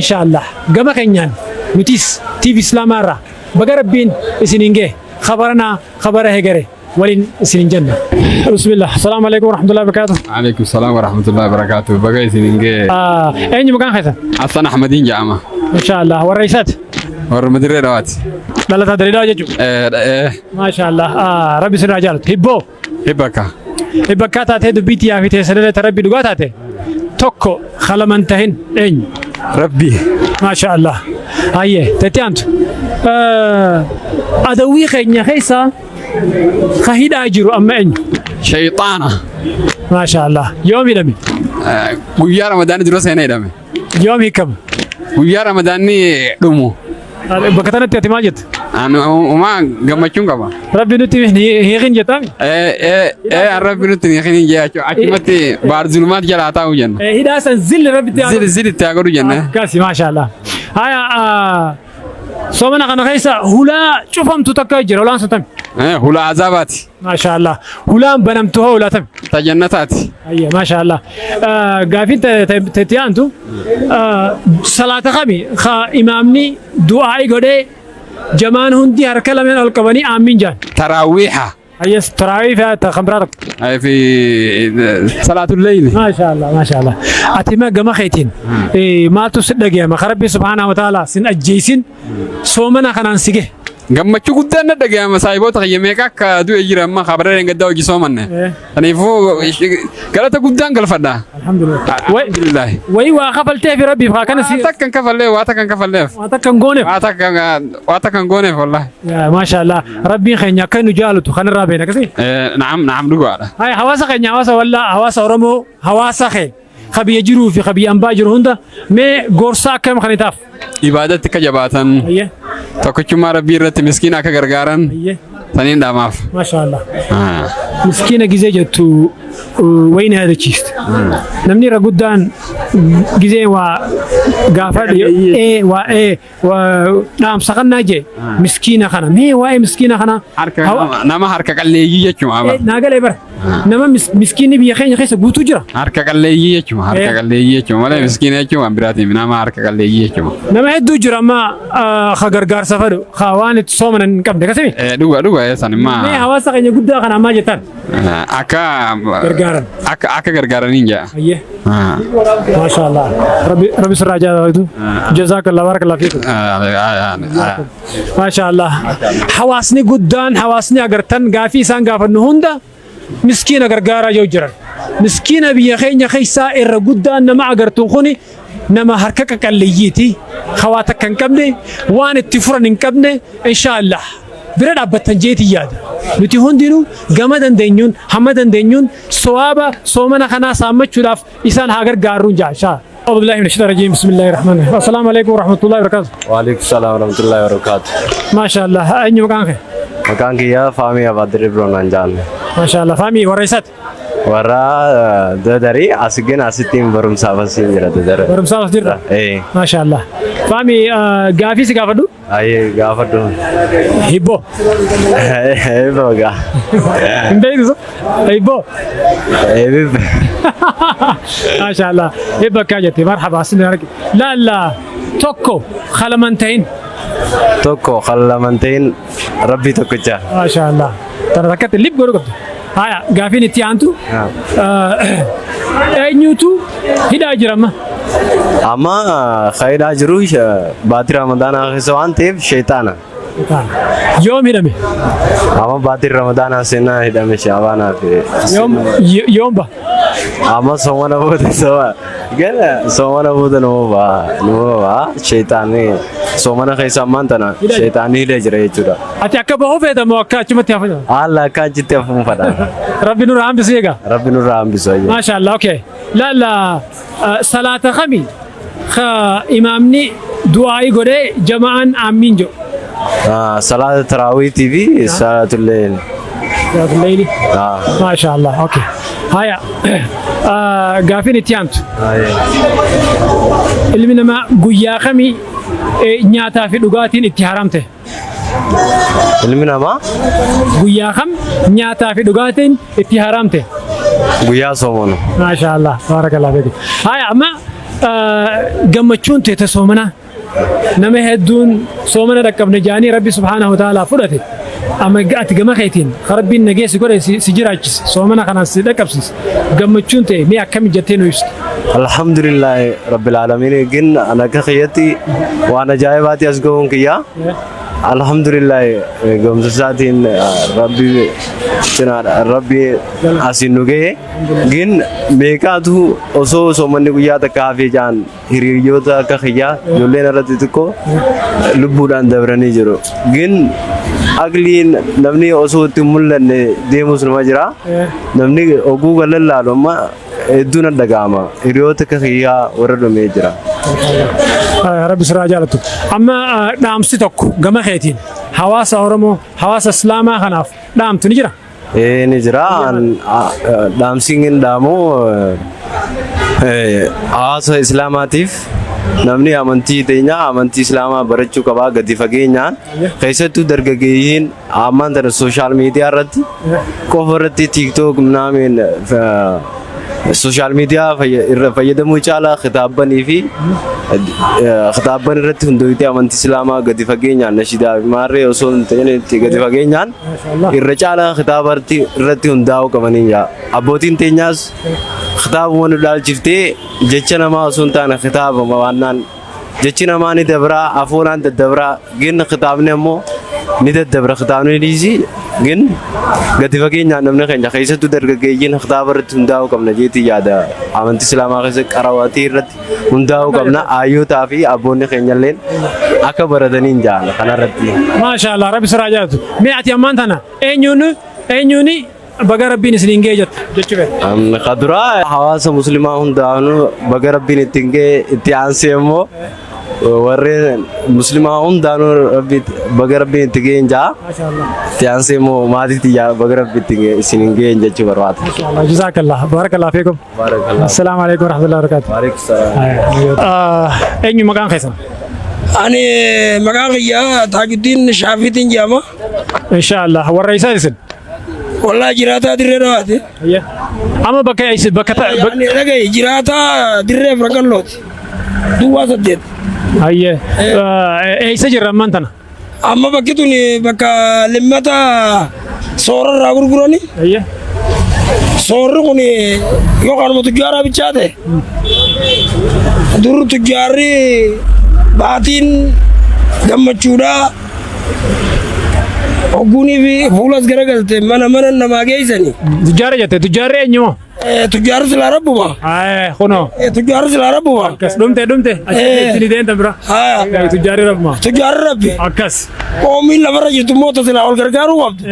inshaallah gama keenyaan nutis TV Islaamaa irraa baga rabbiin isiniin gahe khabaranaa khabara hegere waliin isinin jenna. Bismillah. Assalamu alaikum warahmatullahi wabarakatuh. Alaikum salam warahmatullahi wabarakatuh. Baga isinin gahe. Eenyu maqaan keessan? Hassan Ahmadiin jedhama. Masha Allah. Warra eessaati? Warra Dirree Dhawaati. Dhalataa Dirree Dhawaa jechuudha. Masha Allah. Rabbi isin haa jaalatu. Hibboo. Hibbakka. Hibbakkaa taatee dubbii tiyyaa fi teessanillee ta Rabbi dhugaa taate tokko khalaman tahin eenyu? Rabbi. Masha Allah. Hayyee teetti aantu. Adawwii keenya keessaa ka hidhaa jiru amma eenyu? Shayxaana. Masha Allah. Yoom hidhame? Guyyaa Ramadaanni dura seenee hidhame. Yoom hiikama? Guyyaa Ramadaanni dhumu. Bakka tanatti ati maal jetta? Ani uumaa gammachuun qaba. Rabbi nutti hiikin jettaami? Rabbi nutti hiikin hin jee achumatti baar zulumaat jalaa taa'u jenna. Hidhaa san zilli rabbi itti Zilli zilli itti haa godhu jenna. Akkasi maasha Allah. Haya soomana kana keessa hulaa cufamtu takka jira hulaan sun tami? Hulaa azaabaati. Maasha Allah. Hulaan banamtu hoo hulaa tami? Ta jannataati. Ayya maasha Allah. Gaafiin teetti aantu salaata kami ka imaamni du'aa'ii godhee jamaan hundi harka lameen ol qabanii aamiin jaan? Taraawiiha. Ayyas taraawii fi kan biraa tokko. Fi salaatul leyli. Maasha Allah maasha Allah. Ati ma gama keetiin maaltu si dhagayama ka Rabbi subhaanahu wa ta'ala sin ajjeesin soomana kanaan si gahe? Gammachuu guddaan na dhagayama saahiboota kiyya meeqa akka du'e jira amma kabaree gaddaa hojii soomanne. Kanaafuu galata guddaan galfadha. Alhamdulillah. Alhamdulillah. Wayii waa kafaltee fi Rabbiif haa kana si. Waa takka hin kafalleef waa takka hin kafalleef. Waa takka hin gooneef. Waa takka hin gooneef wallahi. Maasha Allah. Rabbiin keenya akka nu jaalatu kanarraa beekna akkasii. Naam naam dhugaadha. Hai hawaasa keenya hawaasa wallaa hawaasa Oromoo hawaasa kee ka biyya jiruu fi ka biyya ambaa jiru hunda mee gorsa akkam kan itaaf? Ibaadatti akka jabaatan tokkichummaa Rabbii irratti miskiina akka gargaaran saniin dhaamaaf. Maasha Allah. Miskiina gizee jettu wayii na yaadachiiste. Namni irra guddaan gizee waa gaafa waa dhaamsa kannaa jee miskiina kana mee waa'ee miskiina kana Nama harka qalleeyyii jechuudha. Naa galee bara nama miskiinni biyya keenya keessa guutuu jira. Harka qalleeyyii jechuudha. Harka qalleeyyii jechuudha. Malee miskiina jechuun waan biraatiin nama harka qalleeyyii jechuudha. Nama hedduu jira amma ka gargaarsa fedhu ka waan itti soomanan hin qabne akkasimi. Dhuga dhuga san immaa. Mee hawaasa keenya guddaa kana ammaa jettan. Akka gargaaran. Akka akka gargaaraniin jedha. Ayyee. Maasha Allah. Rabbi rabbi sirraa jaalatu. Jazaakallah barakallah fiikum. Maasha Allah. Hawaasni guddaan hawaasni agartan gaafii isaan gaafannu hunda miskiina gargaaraa yoo jiran. Miskiina biyya keenya keessaa irra guddaan nama agartuun kuni nama harka qaqalleeyyiiti. Hawaa takka hin qabne waan itti furan hin qabne inshaallah. Bira dhaabbattan jeetii yaada. Nuti hundinuu gama dandeenyuun hamma dandeenyuun sowaaba soomana kanaa saammachuudhaaf isaan haa gargaarruun jaa. أعوذ بالله من الشيطان الرجيم بسم الله الرحمن الرحيم السلام عليكم ورحمة الله وبركاته. وعليكم السلام ورحمة الله وبركاته. ما شاء الله eenyu maqaan kee? Maqaan kiyya Faamii Abaadir Ibroon jaan. ما شاء الله Faamii warra eessaati? Warra Dadarii as gin asittiin barumsaaf asiin jira Dadara. Barumsaaf as jirta? Ee. ما شاء الله. Faamii gaafii si gaafadhu? Ayyee gaafadhu. Hibboo. Hibboo gaa. Hin beektu? Hibboo. Eebib. ما شاء الله. Hibba akkaa jette marhaba asin argi. Laalla tokko khalaman ta'in. Tokko khalaman ta'in Rabbi tokkicha. ما شاء الله. Tana takkatti lib godhu qabdu. Haya gaafiin itti aantu eenyutu hidhaa jira amma? Amma hidhaa jiru baatii Ramadaanaa keessa waan ta'eef sheexaana. Yoom hidhame? Amma baatii Ramadaanaa seenaa hidhame shaabaanaa fi. Yoom ba? Amma soomana booda sooma gana soomana booda nama ba'a nama ba'a sheexaanni soomana keessa ammaan tana sheexaanni hidhee jira jechuudha. Ati akka bahuu feeta moo akka achumatti hafu? Haala akka achitti hafuun fadha. Rabbi nurraa hambisu egaa. Rabbi nurraa hambisu ayya. Maasha Allah okay. Laalla salaata kami ka imaamni du'aa'ii godhee jama'aan aamiin jedhu? Salaata taraawiitii fi salaatul leel. Salaatul Layli. Maasha Allah. Okay. Haya. Gaafiin itti aantu. Ilmi namaa guyyaa kamii nyaataa fi dhugaatiin itti haram ta'e? Ilmi namaa Guyyaa kam nyaataa fi dhugaatiin itti haram ta'e? Guyyaa soomanu. Maasha Allah. Baarakallah fiikum. Haya, amma gammachuun teete soomanaa nama hedduun soomana dhaqqabne jaanii Rabbi subhaanahu wa ta'ala fudhate. Amma ati gama keetiin Rabbiin nageessi godhe, si jiraachise, soomana kanaan si dhaqqabsiise, gammachuun ta'e mee akkami jettee nu ibsite? Alhamdulillah Rabbil Alamin, gin ana akka kiyyatti waan ajaa'ibaati as gahuun kiyya. Alhamdulillah, gomsa isaatiin Rabbi cinaadha, Rabbi asiin nu gahe. Gin meeqaatu osoo soomanni guyyaa takka hafee jaan hiriyoota akka kiyyaa ijoolleen irratti xiqqoo lubbuudhaan dabranii jiru. Gin aqliin namni osoo itti hin mul'anne deemus numa jira. Namni oguu galan laalu amma hedduu na dhaga'ama. Hiriyoota akka kiyyaa warra dhumee jira. Rabbi sirraa jaalatu. Amma dhaamsi tokko gama keetiin hawaasa Oromoo, hawaasa Islaamaa kanaaf dhaamtu ni jira? Ee, ni jira. Dhaamsiin hin dhaamu hawaasa Islaamaatiif, namni amantii teenyaa, amantii Islaamaa barachuu qabaa gadi fageenyaan, keessattuu dargaggeeyyiin ammaan tana social media irratti qofa irratti, TikTok naameen social media irra fayyadamuu caalaa kitaabanii fi kitaabban irratti hundooyitee amantii Islaamaa gadi fageenyaan, nashidaa fi maarree osoo hin ta'in, itti gadi fageenyaan irra caalaa kitaaba irratti hundaa'uu qabanii jira. Abbootiin teenyaas kitaabuma nu dhaalchiftee, jecha namaa osoo hin taane kitaabuma waannaan, jechi namaa ni dabraa, afoolaan daddabraa, gin kitaabni ammoo ni daddabra, kitaabni dhiisi. Gin gadi fageenyaan namni keenya, keessattuu dargaggeeyyiin, kitaaba irratti hundaa'uu qabna jeetii yaada. Amantii Islaamaa keessa qarawaatii irratti hundaa'uu qabna, hayyootaa fi abboonni keenyalleen akka barataniin jaala kanarratti. Maasha Allah, Rabbi sirraa jaalatu. Mee ati ammaan tana eenyuun eenyuun baga Rabbiin isiniin ga'e jettu jechuu fedha? Kaduraa hawaasa Muslimaa hundaanuu baga Rabbiin ittiin ga'e. Itti aansee immoo warreen Muslimaa hundaanuu Rabbi baga Rabbiin itti ga'een jaa. Maasha Allah. Itti aansee immoo maatii tiyyaa baga Rabbi ittiin ga'e isiniin ga'een jechuu barbaada. Maasha Allah. Jazakallah. Barakallah fiikum. Barakallah. Assalaamu alaikum warahmatullahi wabarakatuh. Waalaikum salaam. Eenyu maqaan keessan? Ani maqaan kiyyaa Taajuddiin Shaafiitiin jedhama. Insha Allah. Warra isaa isin? Wallaahi, jiraataa Dirree Dhawaati. Amma bakka isin bakka Ani dhagaye, jiraataa Dirree Frankallooti. Duwwaa 8. Hayyee. Eessa jirra ammaan tana? Amma bakki tun bakka limmata soorarraa gurgurani. Soorri kun yookaan tujjaaraa bichaa ta'e. Dur tujjaarri baatiin gammachuudhaa hogguunii fi fuulas garagalte mana mana namaa geessani. Tujjaara jette, tujjaarri eenyu? Tujjaarri silaa rabbuma. Kunoo. Tujjaarri silaa rabbuma. Akkas, dhumte dhumte. Achitti deemta bira. Tujjaarri rabbuma. Tujjaarri rabbi. Akkas. Qoomiin lafarra jirtu immoo silaa ol gargaaruu qabdu.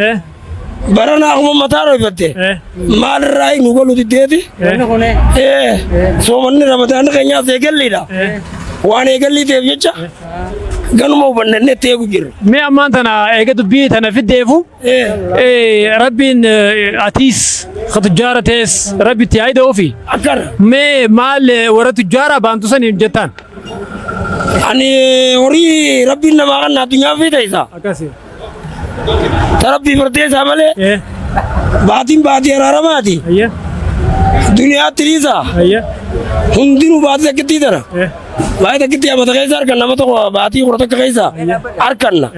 Barana akkuma mataa dho'ifatte. Maalirraa nu galu diddeeti. Soomanni Ramadaanni keenyaas eegalliidha. Waan eegallii ta'eef jecha ganuma hubannannee itti eegu jirra. Mee ammaan tana eega dubbii tana fiddeefu, Rabbiin atiis ka tujjaara ta'es Rabbi itti yaa'ida ofi. Akkana. Mee maal warra tujjaara baantu saniin jettaan? Ani horii Rabbiin namaa kan addunyaa fi ta'isa. Akkasi. Ta Rabbii murtee isaa malee. Baatiin baatii araaramaati. Duniyaatti dhiisa. Hundinuu baatii takkittii tana. Baatii takkittii amata keessa harkan nama tokko baatii 11 keessa harkanna.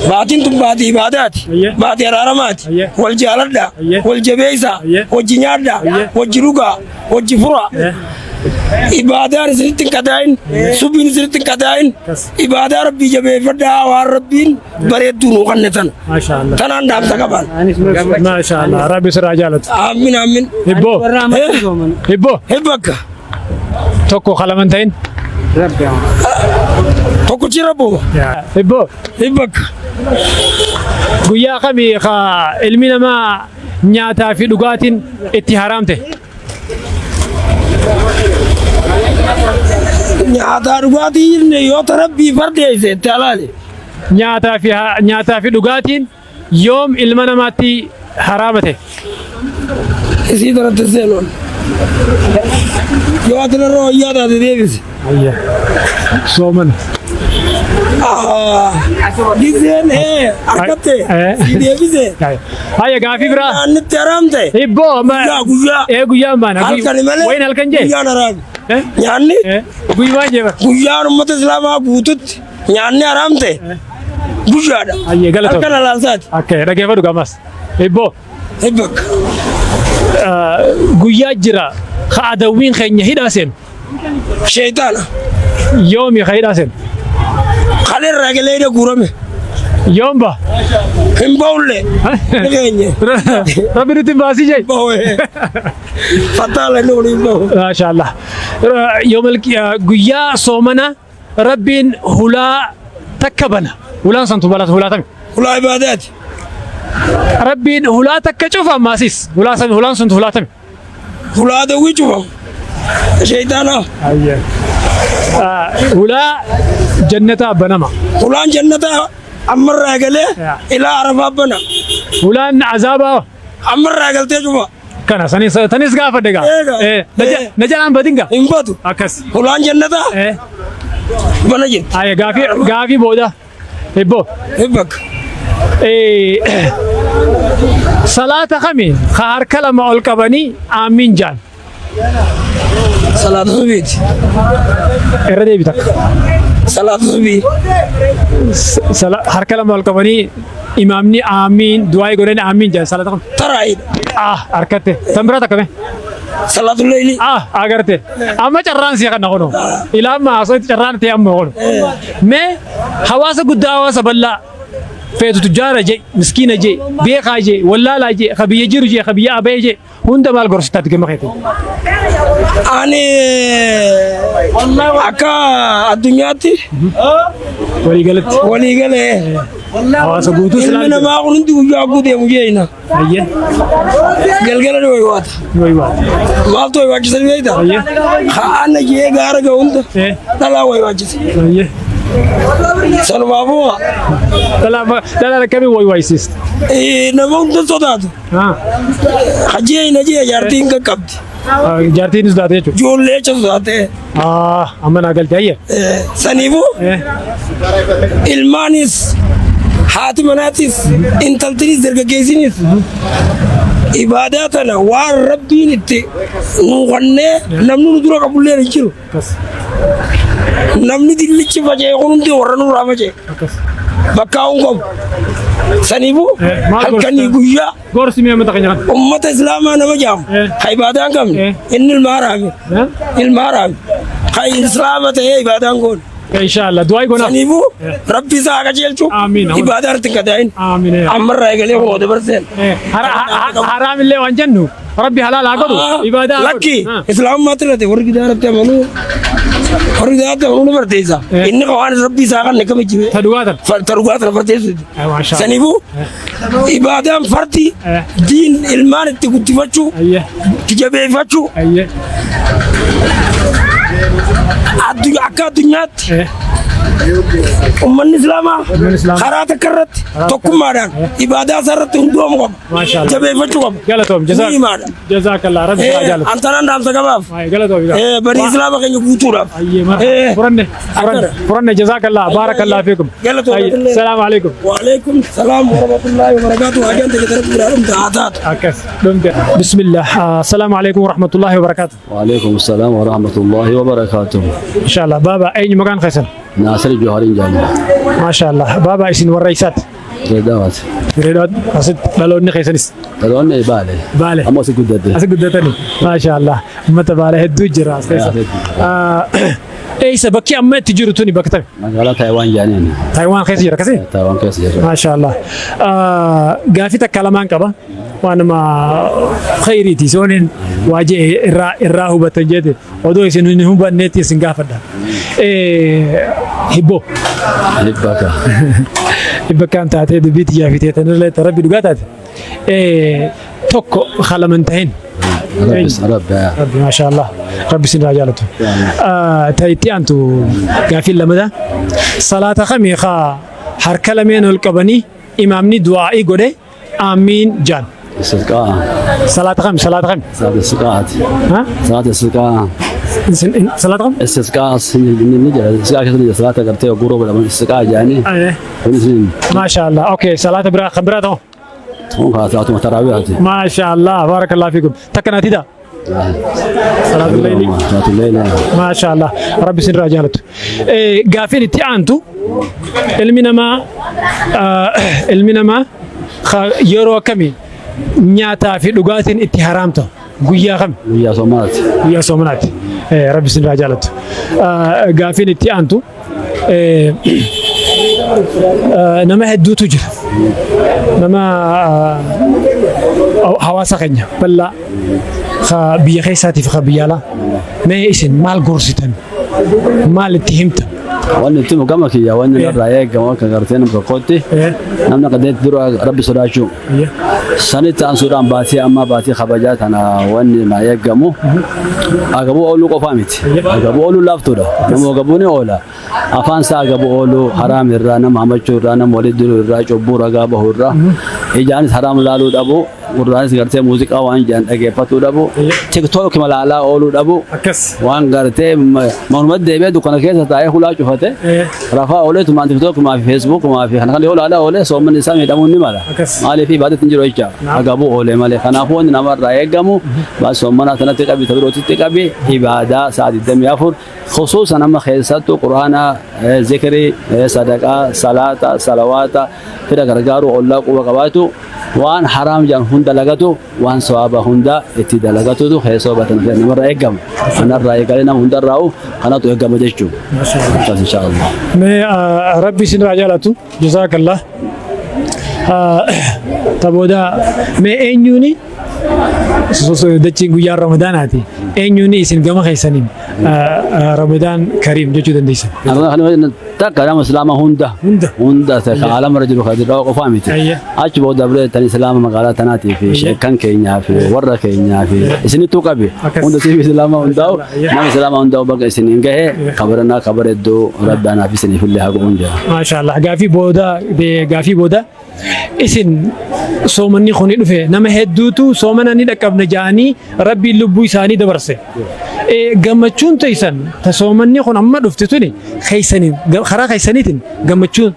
Baatiin tun baatii ibaadaati. Baatii araaramaati. Wal jaaladha. Wal jabeessa. Wajji nyaadha. Wajji dhugaa. Wajji fura. Ibaadaan isinitti hin qadaa'in. Subbiin isinitti hin qadaa'in. Ibaadaa Rabbii jabeeffadhaa, waan Rabbiin bareedduu nuu kanne tana. Maasha Allah. Tanaan dhaamsa qaban. Maasha Allah. Rabbi sirraa jaalatu. Aamin, aamin. Hibboo. Hibboo. Hibbakka. Tokko kalaman ta'in. Tokkichi rabbuma. Hibboo. Hibbakka. Guyyaa kamii ka ilmi namaa nyaataa fi dhugaatiin itti haraam ta'e? Nyaataa dhugaatiin yoo ta Rabbii fardeesse itti halaali. Nyaataa fi dhugaatiin yoom ilma namaatti haraama ta'e. Isii tanatti seenuun. Yoo ati narra wayyaa taate deebisi. Soomana. Giseen harkatte si deebise. Hayya gaafii biraa. Naannitti haraam ta'e. Ibboo amma. Guyyaa guyyaa. Guyyaa maana. Halkani malee. Wayin halkan jee. Guyyaan haraam. Nyaanni. Guyyaan jee. Guyyaan uummata islaamaa guututti nyaanni haraam ta'e. Guyyaadha. Hayyee galatoomi. Halkan alaalsaati. Akka dhaggeeffadhu gamas. Ibboo. Ibbakka. Guyyaa jira ka adawwiin keenya hidhaa seenu. Sheeytaana. Yoomi ka hidhaa seenu. Kalerraa galee hidha guurame. Yoom ba? Hin ba'ullee. Ni keenye. Rabbi nutti hin baasii jee. Ba'u. Fattaala inni kun hin ba'u. Maasha Allah. Yoomal guyyaa soomana Rabbiin hulaa takka bana. Hulaan santu balata hulaa tami. Hulaa ibaadaati. Rabbiin hulaa takka cufa ammasis. Hulaa sami hulaan suntu hulaa tami. Hulaa dawwii cufa. Sheeytaana. Hulaa jannataa banama. Hulaan jannataa ammarraa galee ilaa arafaa bana. Hulaan azaabaa. Ammarraa galtee cufa. Kana sanis tanis gaafadhe gaa. Eega. Na jalaan badin gaa. Hin badu. Akkas. Hulaan jannataa. Bana jirti. Ayya gaafii gaafii booda. Ibboo. Ibbakka. Salaata kami ka harka lama ol qabanii aamiin jaan. Salaata subiiti. Irra deebi takka. Salaata subii. Harka lama ol qabanii imaamni aamiin du'aa godhanii aamiin jaan salaata kami. Taraayiidha. Ah harkatte. Tan biraa takka mee. Salaatu leeyli. Ah agarte. Amma carraan si'a kana kono. Ilaa amma haasoo carraan ta'e amma kono. Mee hawaasa guddaa hawaasa bal'aa feetu tujjaara jee miskiina jee beekaa jee wallaalaa jee ka biyya jiru jee ka biyya abee jee hunda maal gorsitaatti gama keetiin. Ani akka addunyaatti waliigalatti waliigalee hawaasa guutuu ilmi namaa kun hundi guyyaa guutuu deemu jeena. Galgala ni waywaata. Maaltu waywaachisa beektaa? Haana jee gaara ga'u hunda dhalaa waywaachisa. Sanumaafuu Dhalaan akkamiin waywaachisiista? Nama hunda sodaatu. Hajjee jee jaartiin qaqqabdi. Jaartiin sodaate jechuudha. Ijoollee jecha sodaatee. Amma naa galte ayya. Saniifuu ilmaanis haati manaatis intaltinis dargaggeessinis ibaadaa tana waan rabbiin itti nuuqannee namni nu dura qabullee hin jiru. Namni dillichi faca'e kun hundi warra nurraa faca'e. Bakka hin qabu. Saniifuu halkanii guyyaa. Gorsi mee uummata keenya kana. Uummata islaamaa nama jaamu. Ka ibaadaa hin qabne. Inni ilma haraami. Ilma haraami. Ka islaama ta'ee ibaadaa hin goone. Inshallah du'aa goona. Saniifuu rabbi isaa haa qajeelchu. Ibaadaa irratti hin qadaa'in. Ammarraa eegalee kun dabarseen. Haraam illee waan jennu rabbi halaal haa godhu. Ibaadaa haa godhu. Lakki islaamummaatti irratti warri gidaaratti amanuu warri gidaaratti amanuu ni barteessa. Inni waan rabbi isaa kan akkami jibe. Ta dhugaatan. Ta dhugaatan barteessu. Saniifuu ibaadaan fardi diin ilmaan itti guddifachuu itti jabeeffachuu akka addunyaatti Uummanni Islaamaa karaa takka irratti tokkummaadhaan ibaadaa isaa irratti hundoomu qaba. Maashaallah. Jabeeffachuu qaba. Galatoom. Ni himaadha. Jazaakallah. Rabbi si haa jaalatu. Antanaan dhaamsa qabaaf. Galatoom. Banii Islaama keenya guutuudhaaf. Furanne. Furanne. Furanne. Jazaakallah. Baarakallah fiikum. Galatoom. Salaamu alaikum. Waalaikum salaam warahmatullahi wabarakatuh. Hajaan ta'e rabbi biraa dhumte haa taatu. Akkas. Dhumte. Bismillah. Assalaamu alaikum warahmatullahi wabarakatuh. وعليكم السلام ورحمة الله وبركاته. إن شاء الله بابا أين مكان خيسن؟ ناصر الجوهرين جامع. ما شاء الله بابا isin warra eessaati. Reedaawat. Reedaawat asitti dhaloonni keessanis. Dhaloonni Baale. Baale. Amma asi guddate. Asi guddatani. Maasha Allah. Uummata Baale hedduu jira as keessa. Eessa bakki amma itti jiru tuni bakka tami? Magaalaa Taayiwaan jedhaniin. Taayiwaan keessa jira akkasii? Taayiwaan keessa jira. Maasha Allah. Gaafii takka lamaan qaba. Waanuma khayriiti. Sooniin waa jee irraa irraa hubatan jeete odoo isin hin hubanneetti isin gaafadha. Hibboo. Hibbaka. Hibbakkaan taatee dubbii tiyyaa fi teetanirlee rabbi dhugaa taate. Tokko khalaman tahin. Rabbi rabbi. Rabbi maasha Allah. Rabbi isin irraa jaalatu. Ta itti aantu gaafiin lamada. Salaata kamii kaa harka lameen ol qabanii imaamni du'aa'ii godhe aamiin jaan. Istisqaa. Salaata kam? Salaata kam? Salaata istisqaati. Ha? Salaata istisqaa. Salaata kam? Istisqaa ni jira. Istisqaa keessatti jira salaata gartee oguu rooba dhaban istisqaa jedhanii. Kunis ni. Maasha Allah. Okay, salaata biraa kan biraa ta'u. Kun kaa salaatuma taraawiyaati. Maasha Allah. Baarakallahu fiikum. Takka naa tida. Salaatul layli. Salaatul layli. Maasha Allah. Rabbi isin irraa jaalatu. Gaafiin itti aantu ilmi namaa ilmi namaa yeroo akkamii nyaataa fi dhugaatiin itti haraam ta'u guyyaa kami? Guyyaa soomanaati. Guyyaa soomanaati. Rabbi isin irraa jaalatu. Gaafiin itti aantu nama hedduutu jira. Nama hawaasa keenya bal'aa ka biyya keessaatiif ka biyya alaa. Mee isin maal gorsitan? Maal itti himtan? Wanni itti gama kiyya wanni narraa eegamu akka gartee nama tokkotti namni qadeetti dura rabbi sodaachuu. Sanitti aansuudhaan baatii ammaa baatii kabajaa tana wanni na eegamu agabuu ooluu qofaa miti. Agabuu ooluu laaftuudha. Nama agabuu ni oola. Afaan isaa agabuu ooluu haraam irraa nama hamachuu irraa nama walitti diruu irraa cubbuu ragaa bahuu irraa ijaanis haraam laaluu dhabuu gurraanis gartee muuziqaa waan jedhan dhageeffatuu dhabuu tiktook malaalaa ooluu dhabuu waan gartee manumatti deebi'ee dukkana keessa taa'ee hulaa cufate rafaa oolee tumaan tiktookumaa fi feesbuukumaa fi kana kana yoo laalaa oolee soommanni isaa miidhamuun ni mala. Maaliif ibaadatti hin jiru jecha agabuu oolee malee. Kanaafuu wanni namarraa eegamu baas soommanaa sanatti qabi ta birootitti qabi ibaadaa sa'a 24 khusuusan amma keessattuu quraana zikrii sadaqaa salaata salawaata fira gargaaru ollaa quba qabaatu waan haraam jedhan hunda lagatu waan sawaaba hunda itti dalagatutu keessoo batan namarraa eegama. Kanarraa eegalee nama hundarraa'u kanatu eegama jechuudha. Akkas insha Allah. Mee rabbi isin irraa jaalatu jazaakallah. Ta booda mee eenyuuni dachiin guyyaa ramadaanaati eenyuuni isin gama keessaniin Ramadaan Kariim jechuu dandeessan? Takka nama islaama hunda hunda ka alama irra jiru ka dirqama qofaa miti. Achi booda biree tan islaama magaalaa tanaatii fi sheekan keenyaa fi warra keenyaa fi isinittuu qabi. Hunda siif islaama hundaa'u nama islaama hundaa'u baga isiniin gahe kabaranaa kabaredduu rabbi anaaf isiniif illee haa godhuun jira. Maasha Allah. Gaafii booda isin soomanni kuni dhufe nama hedduutu soomana ni dhaqqabna ja'anii rabbiin lubbuu isaanii dabarse. Gammachuun teessan ta soomanni kun amma dhufte tuni keessaniin karaa keessaniitiin gammachuun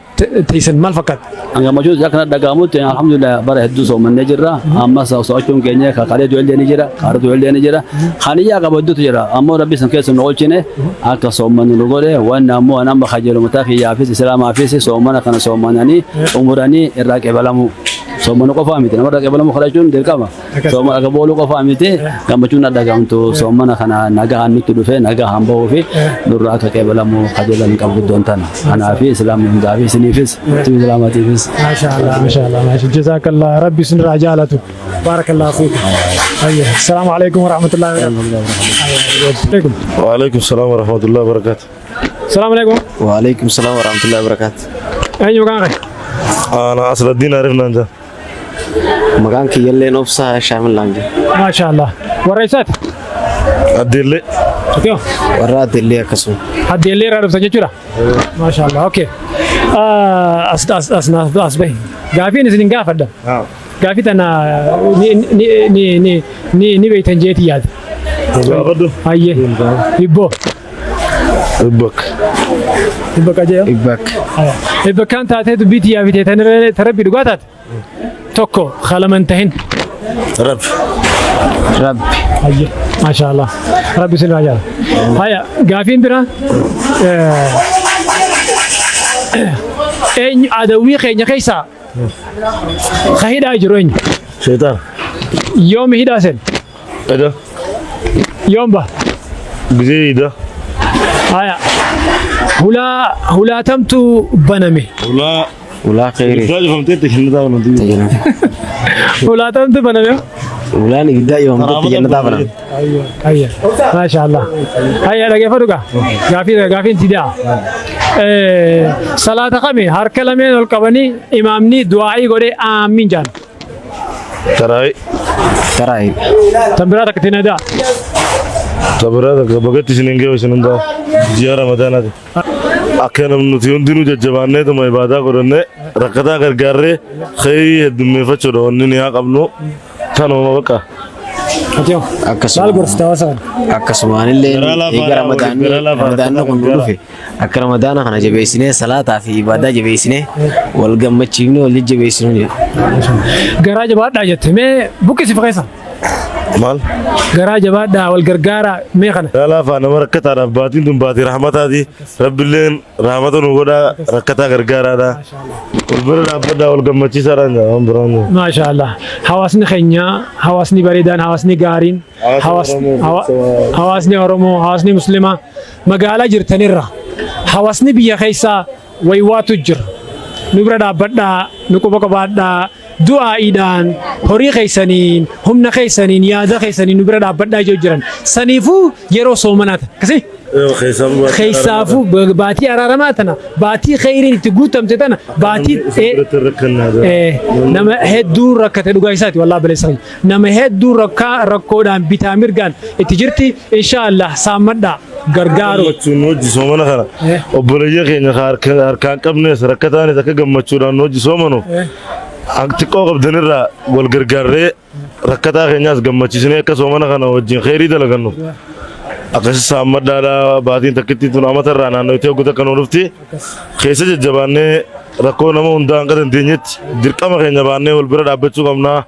teessan maal fakkaata? Gammachuun isaa kana dhagahamutti alhamdulillah bara hedduu soomannee jirra. Ammas so'achuun keenya kakaalee du'ellee ni jira, kaara du'ellee ni jira. Kaniyyaa qabu hedduutu jira. Ammoo rabbi san keessa nu oolchine akka soommannu nu godhe wanni ammoo an amma kajeelu mataa kiyyaafis islaamaafis soomana kana soomananii xumuranii irraa qeebalamu. Soomanu qofaa miti namarraa qeebalamu kadhachuun dirqama. Soomana akka booluu qofaa miti gammachuun dhagahamtu soomana kana nagaan nutti dhufe nagaan bahuu fi nurraa akka qeebalamu kajeelan qabu guddoon tana. Kanaafi islaamni hundaa fi isiniifis islaamaatiifis. Maasha Allah, maasha Allah, maasha Jazakallah, rabbi isin irraa jaalatu. Barakallahu fiikum. Ayya, Assalaamu alaikum warahmatullahi wabarakatuh. وعليكم السلام ورحمة الله وبركاته. السلام عليكم. وعليكم السلام ورحمة الله وبركاته. Eenyu maqaan kee? أنا أصل الدين عرفنا أنت. Maqaan kiyyallee Obsaa Shaamil Laanjee. Maasha Allah. Warra eessaati? Addeellee. Atiyoo? Warra Addeellee akkasuma. Addeellee irraa dhuftan jechuudha? Maasha Allah. Okay. As as as as bahi. Gaafiin isin gaafadha. Gaafii tana ni ni ni ni ni ni beektan jeetii yaada. Gaafadhu. Hayyee. Hibboo. Ibbak. Hibboo qajeeloo. Ibbak. Hibbakkaan taatee dubbii tiyyaa fi teetan tarabbii dhugaa taate tokko kalaman tahin. Rabbi. Rabbi. Hayyee. Maasha Allah. Rabbi isin irraa jaala. Haya gaafiin biraa eenyu adawwii keenya keessaa ka hidhaa jiru eenyu? Shaytaan. Yoomi hidhaa sen? Eda. Yoom ba? Gizee ida. Haya. Hulaa hulaatamtu baname. Hulaa. Ulaa khayri. Ibiddaa cufamtee itti kennitaa banamti. Hulaatamtu baname. Ulaan ibiddaa cufamtee jannataa baname. Hayya. Maasha Allah. Hayya dhageeffadhu gaa. Gaafii gaafiin tidaa. Salaata kami harka lameen ol qabanii imaamni du'aa'ii godhee aamiin jaan. Taraawii. Taraawii. Tan biraa takka ittiin edaa. Tabiraa takka bagatti isin hin geewu isin hundaa ji'a ramadaanaati. Akka namni nuti hundinuu jajjabaanneetuma ibaadaa godhannee rakkataa gargaarree khayrii heddummeeffachuudha wanni ni haa qabnu. Tanuma bakka. Maal gorsita hawaasa kana? Akkasumaan illee Garaa laafaa eega ramadaanni garaa laafaa ramadaanni kun nu dhufe akka ramadaana kana jabeessinee salaataa fi ibaadaa jabeessinee wal gammachiifnee wal jajjabeessinu jedha. Garaa jabaadhaa jette mee buqqisi keessa. Maal? Garaa jabaadhaa wal gargaaraa mee kana. Garaa laafaa nama rakkataadhaaf baatiin tun baatii rahmataati. Rabbilleen rahmata nu godhaa rakkataa gargaaraadha. Wal bira dhaabbadhaa wal gammachiisaadhaan jedha waan biraan jiru. Maasha Allah. Hawaasni keenya, hawaasni bareedaan, hawaasni gaariin, hawaasni Oromoo, hawaasni Muslimaa magaalaa jirtanirra hawaasni biyya keessaa waywaatu jira. Nu bira dhaabbadhaa, nu quba qabaadhaa, du'aa'iidhaan, horii keessaniin, humna keessaniin, yaada keessaniin nu bira dhaabbadhaa jiru jiran. Saniifuu yeroo soomanaati. Akkasii? Keessaafuu baatii araaramaa tana, baatii kheyriin itti guutamte tana, baatii nama hedduu rakkate dhugaa isaati wallaahi baleessa kiyya. Nama hedduu rakkaa rakkoodhaan bitaa mirgaan itti jirti inshaallah saammadhaa gargaaru. Gammachuun nu hojii soomana kana obboleeyyan keenya harkaan qabnes rakkataanis akka gammachuudhaan nu hojii soomanuuf xiqqoo qabdanirraa wal gargaarree rakkataa keenyaas gammachiisnee akka soomana kana wajjin kheyrii dalagannuuf akkasi saammadhaadha baatiin takkitti tun amatarraa naannoo itti hoggu takka nu dhufti keessa jajjabaannee rakkoo nama hundaa hanga dandeenyetti dirqama keenya baannee wal bira dhaabbachuu qabnaa.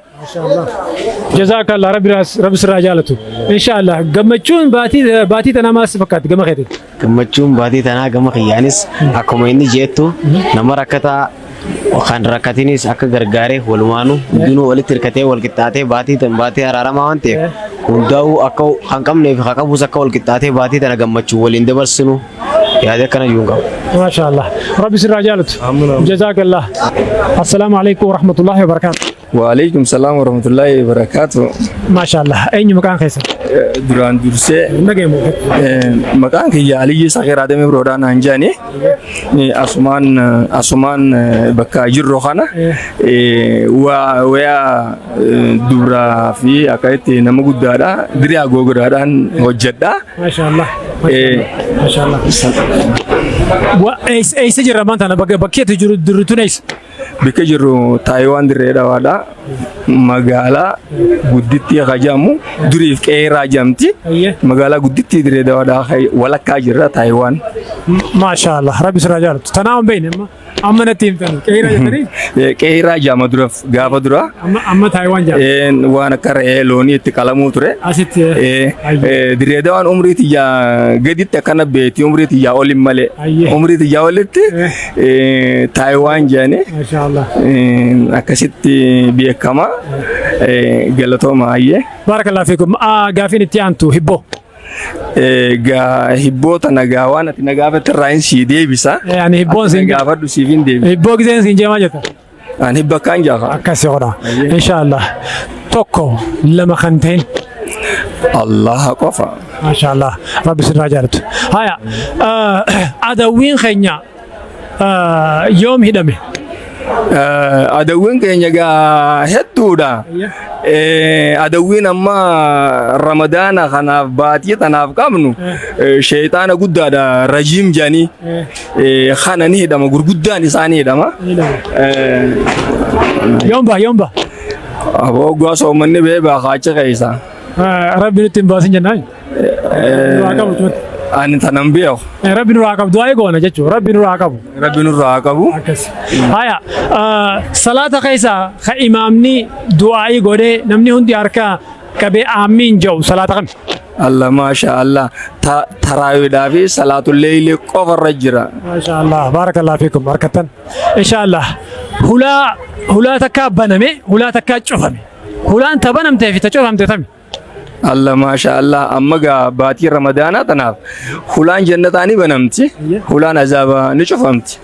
Jazaakallah rabbi rabbi sirraa jaalatu. Inshaallah gammachuun baatii baatii tanaa maal si fakkaatti gama keetiin? Gammachuun baatii tanaa gama kiyyaanis akkuma inni jeettu nama rakkataa kan rakkatinis akka gargaaree walumaanuu hundinuu walitti hirkatee wal qixxaatee baatii tan baatii araaramaa waan ta'eef hundaa'uu akka kan qabnee fi kan qabus akka wal qixxaatee baatii tana gammachuu waliin dabarsinu yaada akkana iyyuu hin qabu. Maasha Allah. Rabbi sirraa jaalatu. Jazaakallah. Assalaamu alaikum warahmatullahi wabarakatuh. Waalaikum salaam warahmatullahi wabarakatuh. Maasha Allah. Eenyu maqaan keessan? Duraan dursee maqaan kiyya Aliyyi Saqiir Adamee Biroodhaan naan jedhani. Asumaan asumaan bakka jirru kana wayaa dubraa fi akka itti nama guddaadha. Diriyaa gogodaadhaan hojjedha. Maasha Allah. Maasha Allah. Eessa jirra maanta bakki ati jiru jirtu tun eessa? Bakka jirru Taayiwaan dirree dhawaadha. Magaalaa guddittii akka jedhamu duriif qeeraa jedhamti. Magaalaa guddittii dirree dhawaadha walakkaa jirra Taayiwaan. Maasha Allah. Rabbi sirraa jaalatu. Tanaa hin beekne amma amma natti himtanii. Qeeraa jettanii Qeeraa jedhama duraaf gaafa dura. amma amma Taayiwaan jedhama. Waan akka re'ee loonii itti qalamuu ture. Asitti. Dirree dhawaan umrii tiyyaa gaditti akkana beekti umrii tiyyaa olin malee. Umrii tiyyaa olitti Taayiwaan jedhanii Maasha Allah. akkasitti beekama. Galatooma hayyee. Barakallahu fiikum. Gaafiin itti aantu hibboo. Gaa hibboo tana gaa waan ati na gaafatte irraa hin sii deebisa. Ani hibboon Ati na siin gaafadhu siif hin deebisa. Hibboo giseen siin jeemaa jirta. Ani hibba akkaan jaafa. Akkasi godha. Inshaallah. Tokko lama kan ta'in. Allah qofa. Maasha Allah. Rabbi sirraa jaalatu. Haya. Adawwiin keenya yoom hidhame? Adawwiin keenya gaa hedduudha. Adawwiin amma ramadaana kanaaf baatii tanaaf qabnu sheexaana guddaadha rajiim jedhanii kana ni hidhama gurguddaan isaa ni hidhama. Yoom baha yoom baha? Aboo guyyaa soommanni ba'ee baha achi keessa. Rabbi nutti hin baasin jennaan. Nurraa qabu jechuudha. Ani tanan beeku. Rabbi nurraa qabu du'aa goona jechuudha. Rabbi nurraa qabu. Rabbi nurraa haa qabu. Akkas. Haya salaata keessa ka imaamni du'aa'ii godhee namni hundi harka qabee aamiin jedhu salaata kami? Allah maasha Allah taraawiidhaa fi salaatul leeyli qofarra jira. Maasha Allah baarakallahu fiikum harkattan. Insha Allah hulaa hulaa takkaa baname hulaa takkaa cufame. Hulaan ta banamtee fi ta cufamte tami? Allah maasha Allah amma gaa baatii ramadaanaa tanaaf hulaan jannataa ni banamti hulaan azaabaa ni cufamti.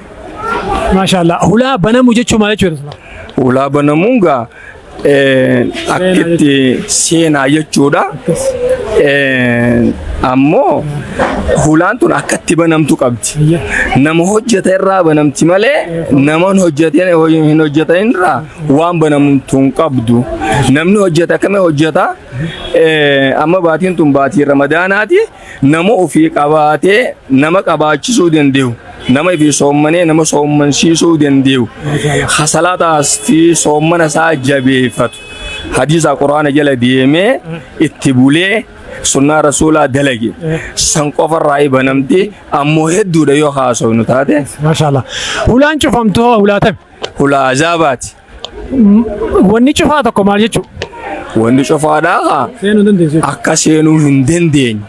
Maasha Allah hulaa banamuu jechuun maal jechuudha? Hulaa banamuun gaa akkitti seenaa jechuudha. Ammoo hulaan tun akkatti banamtu qabdi. Nama hojjete irraa banamti malee nama hin hojjetin irraa waan banamtu hin qabdu. Namni hojjete akkamii hojjeta? Amma baatiin tun baatii ramadaanaati. Nama ofii qabaatee nama qabaachisuu danda'u. Nama ifii soommanee nama soommansiisuu danda'u. Hasalaataas fi soommana isaa jabeeffatu. Hadiisa Quraana jala deemee itti bulee sunnaa rasuulaa dalage. San qofarraa banamti ammoo hedduudha yoo haasofnu taate. Maashaallah. Hulaan cufamtu hoo hulaa tami? Hulaa azaabaati. Wanni cufaa tokko maal jechuudha? Wanni cufaadhaa Seenuu dandeessu. akka seenuu hin dandeenye.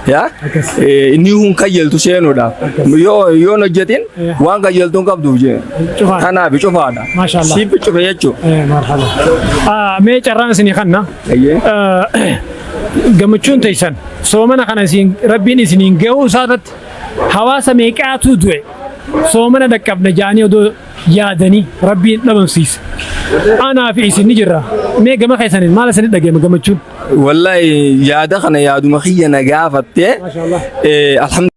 Yaa inni hun kayyaltu seenuudhaaf yoo yoon hojjetin waan kayyaltu hin qabduuf jee. Kanaaf cufaadha. Maashaallah. Siif cufe jechuudha. Marhaba. Mee carraan isinii kanna. Gammachuun teessan soomana kana isin rabbiin isiniin gahuu isaa irratti hawaasa meeqaatu du'e soomana dhaqqabna jaanii odoo yaadanii rabbiin dhabamsiise. Anaa fi isin ni jirra. Mee gama keessaniin maal isinit dhaga'ama gammachuun? Wallahi yaada kana yaaduma kiyya na gaafatte. Maashaallah. Alhamdulillah.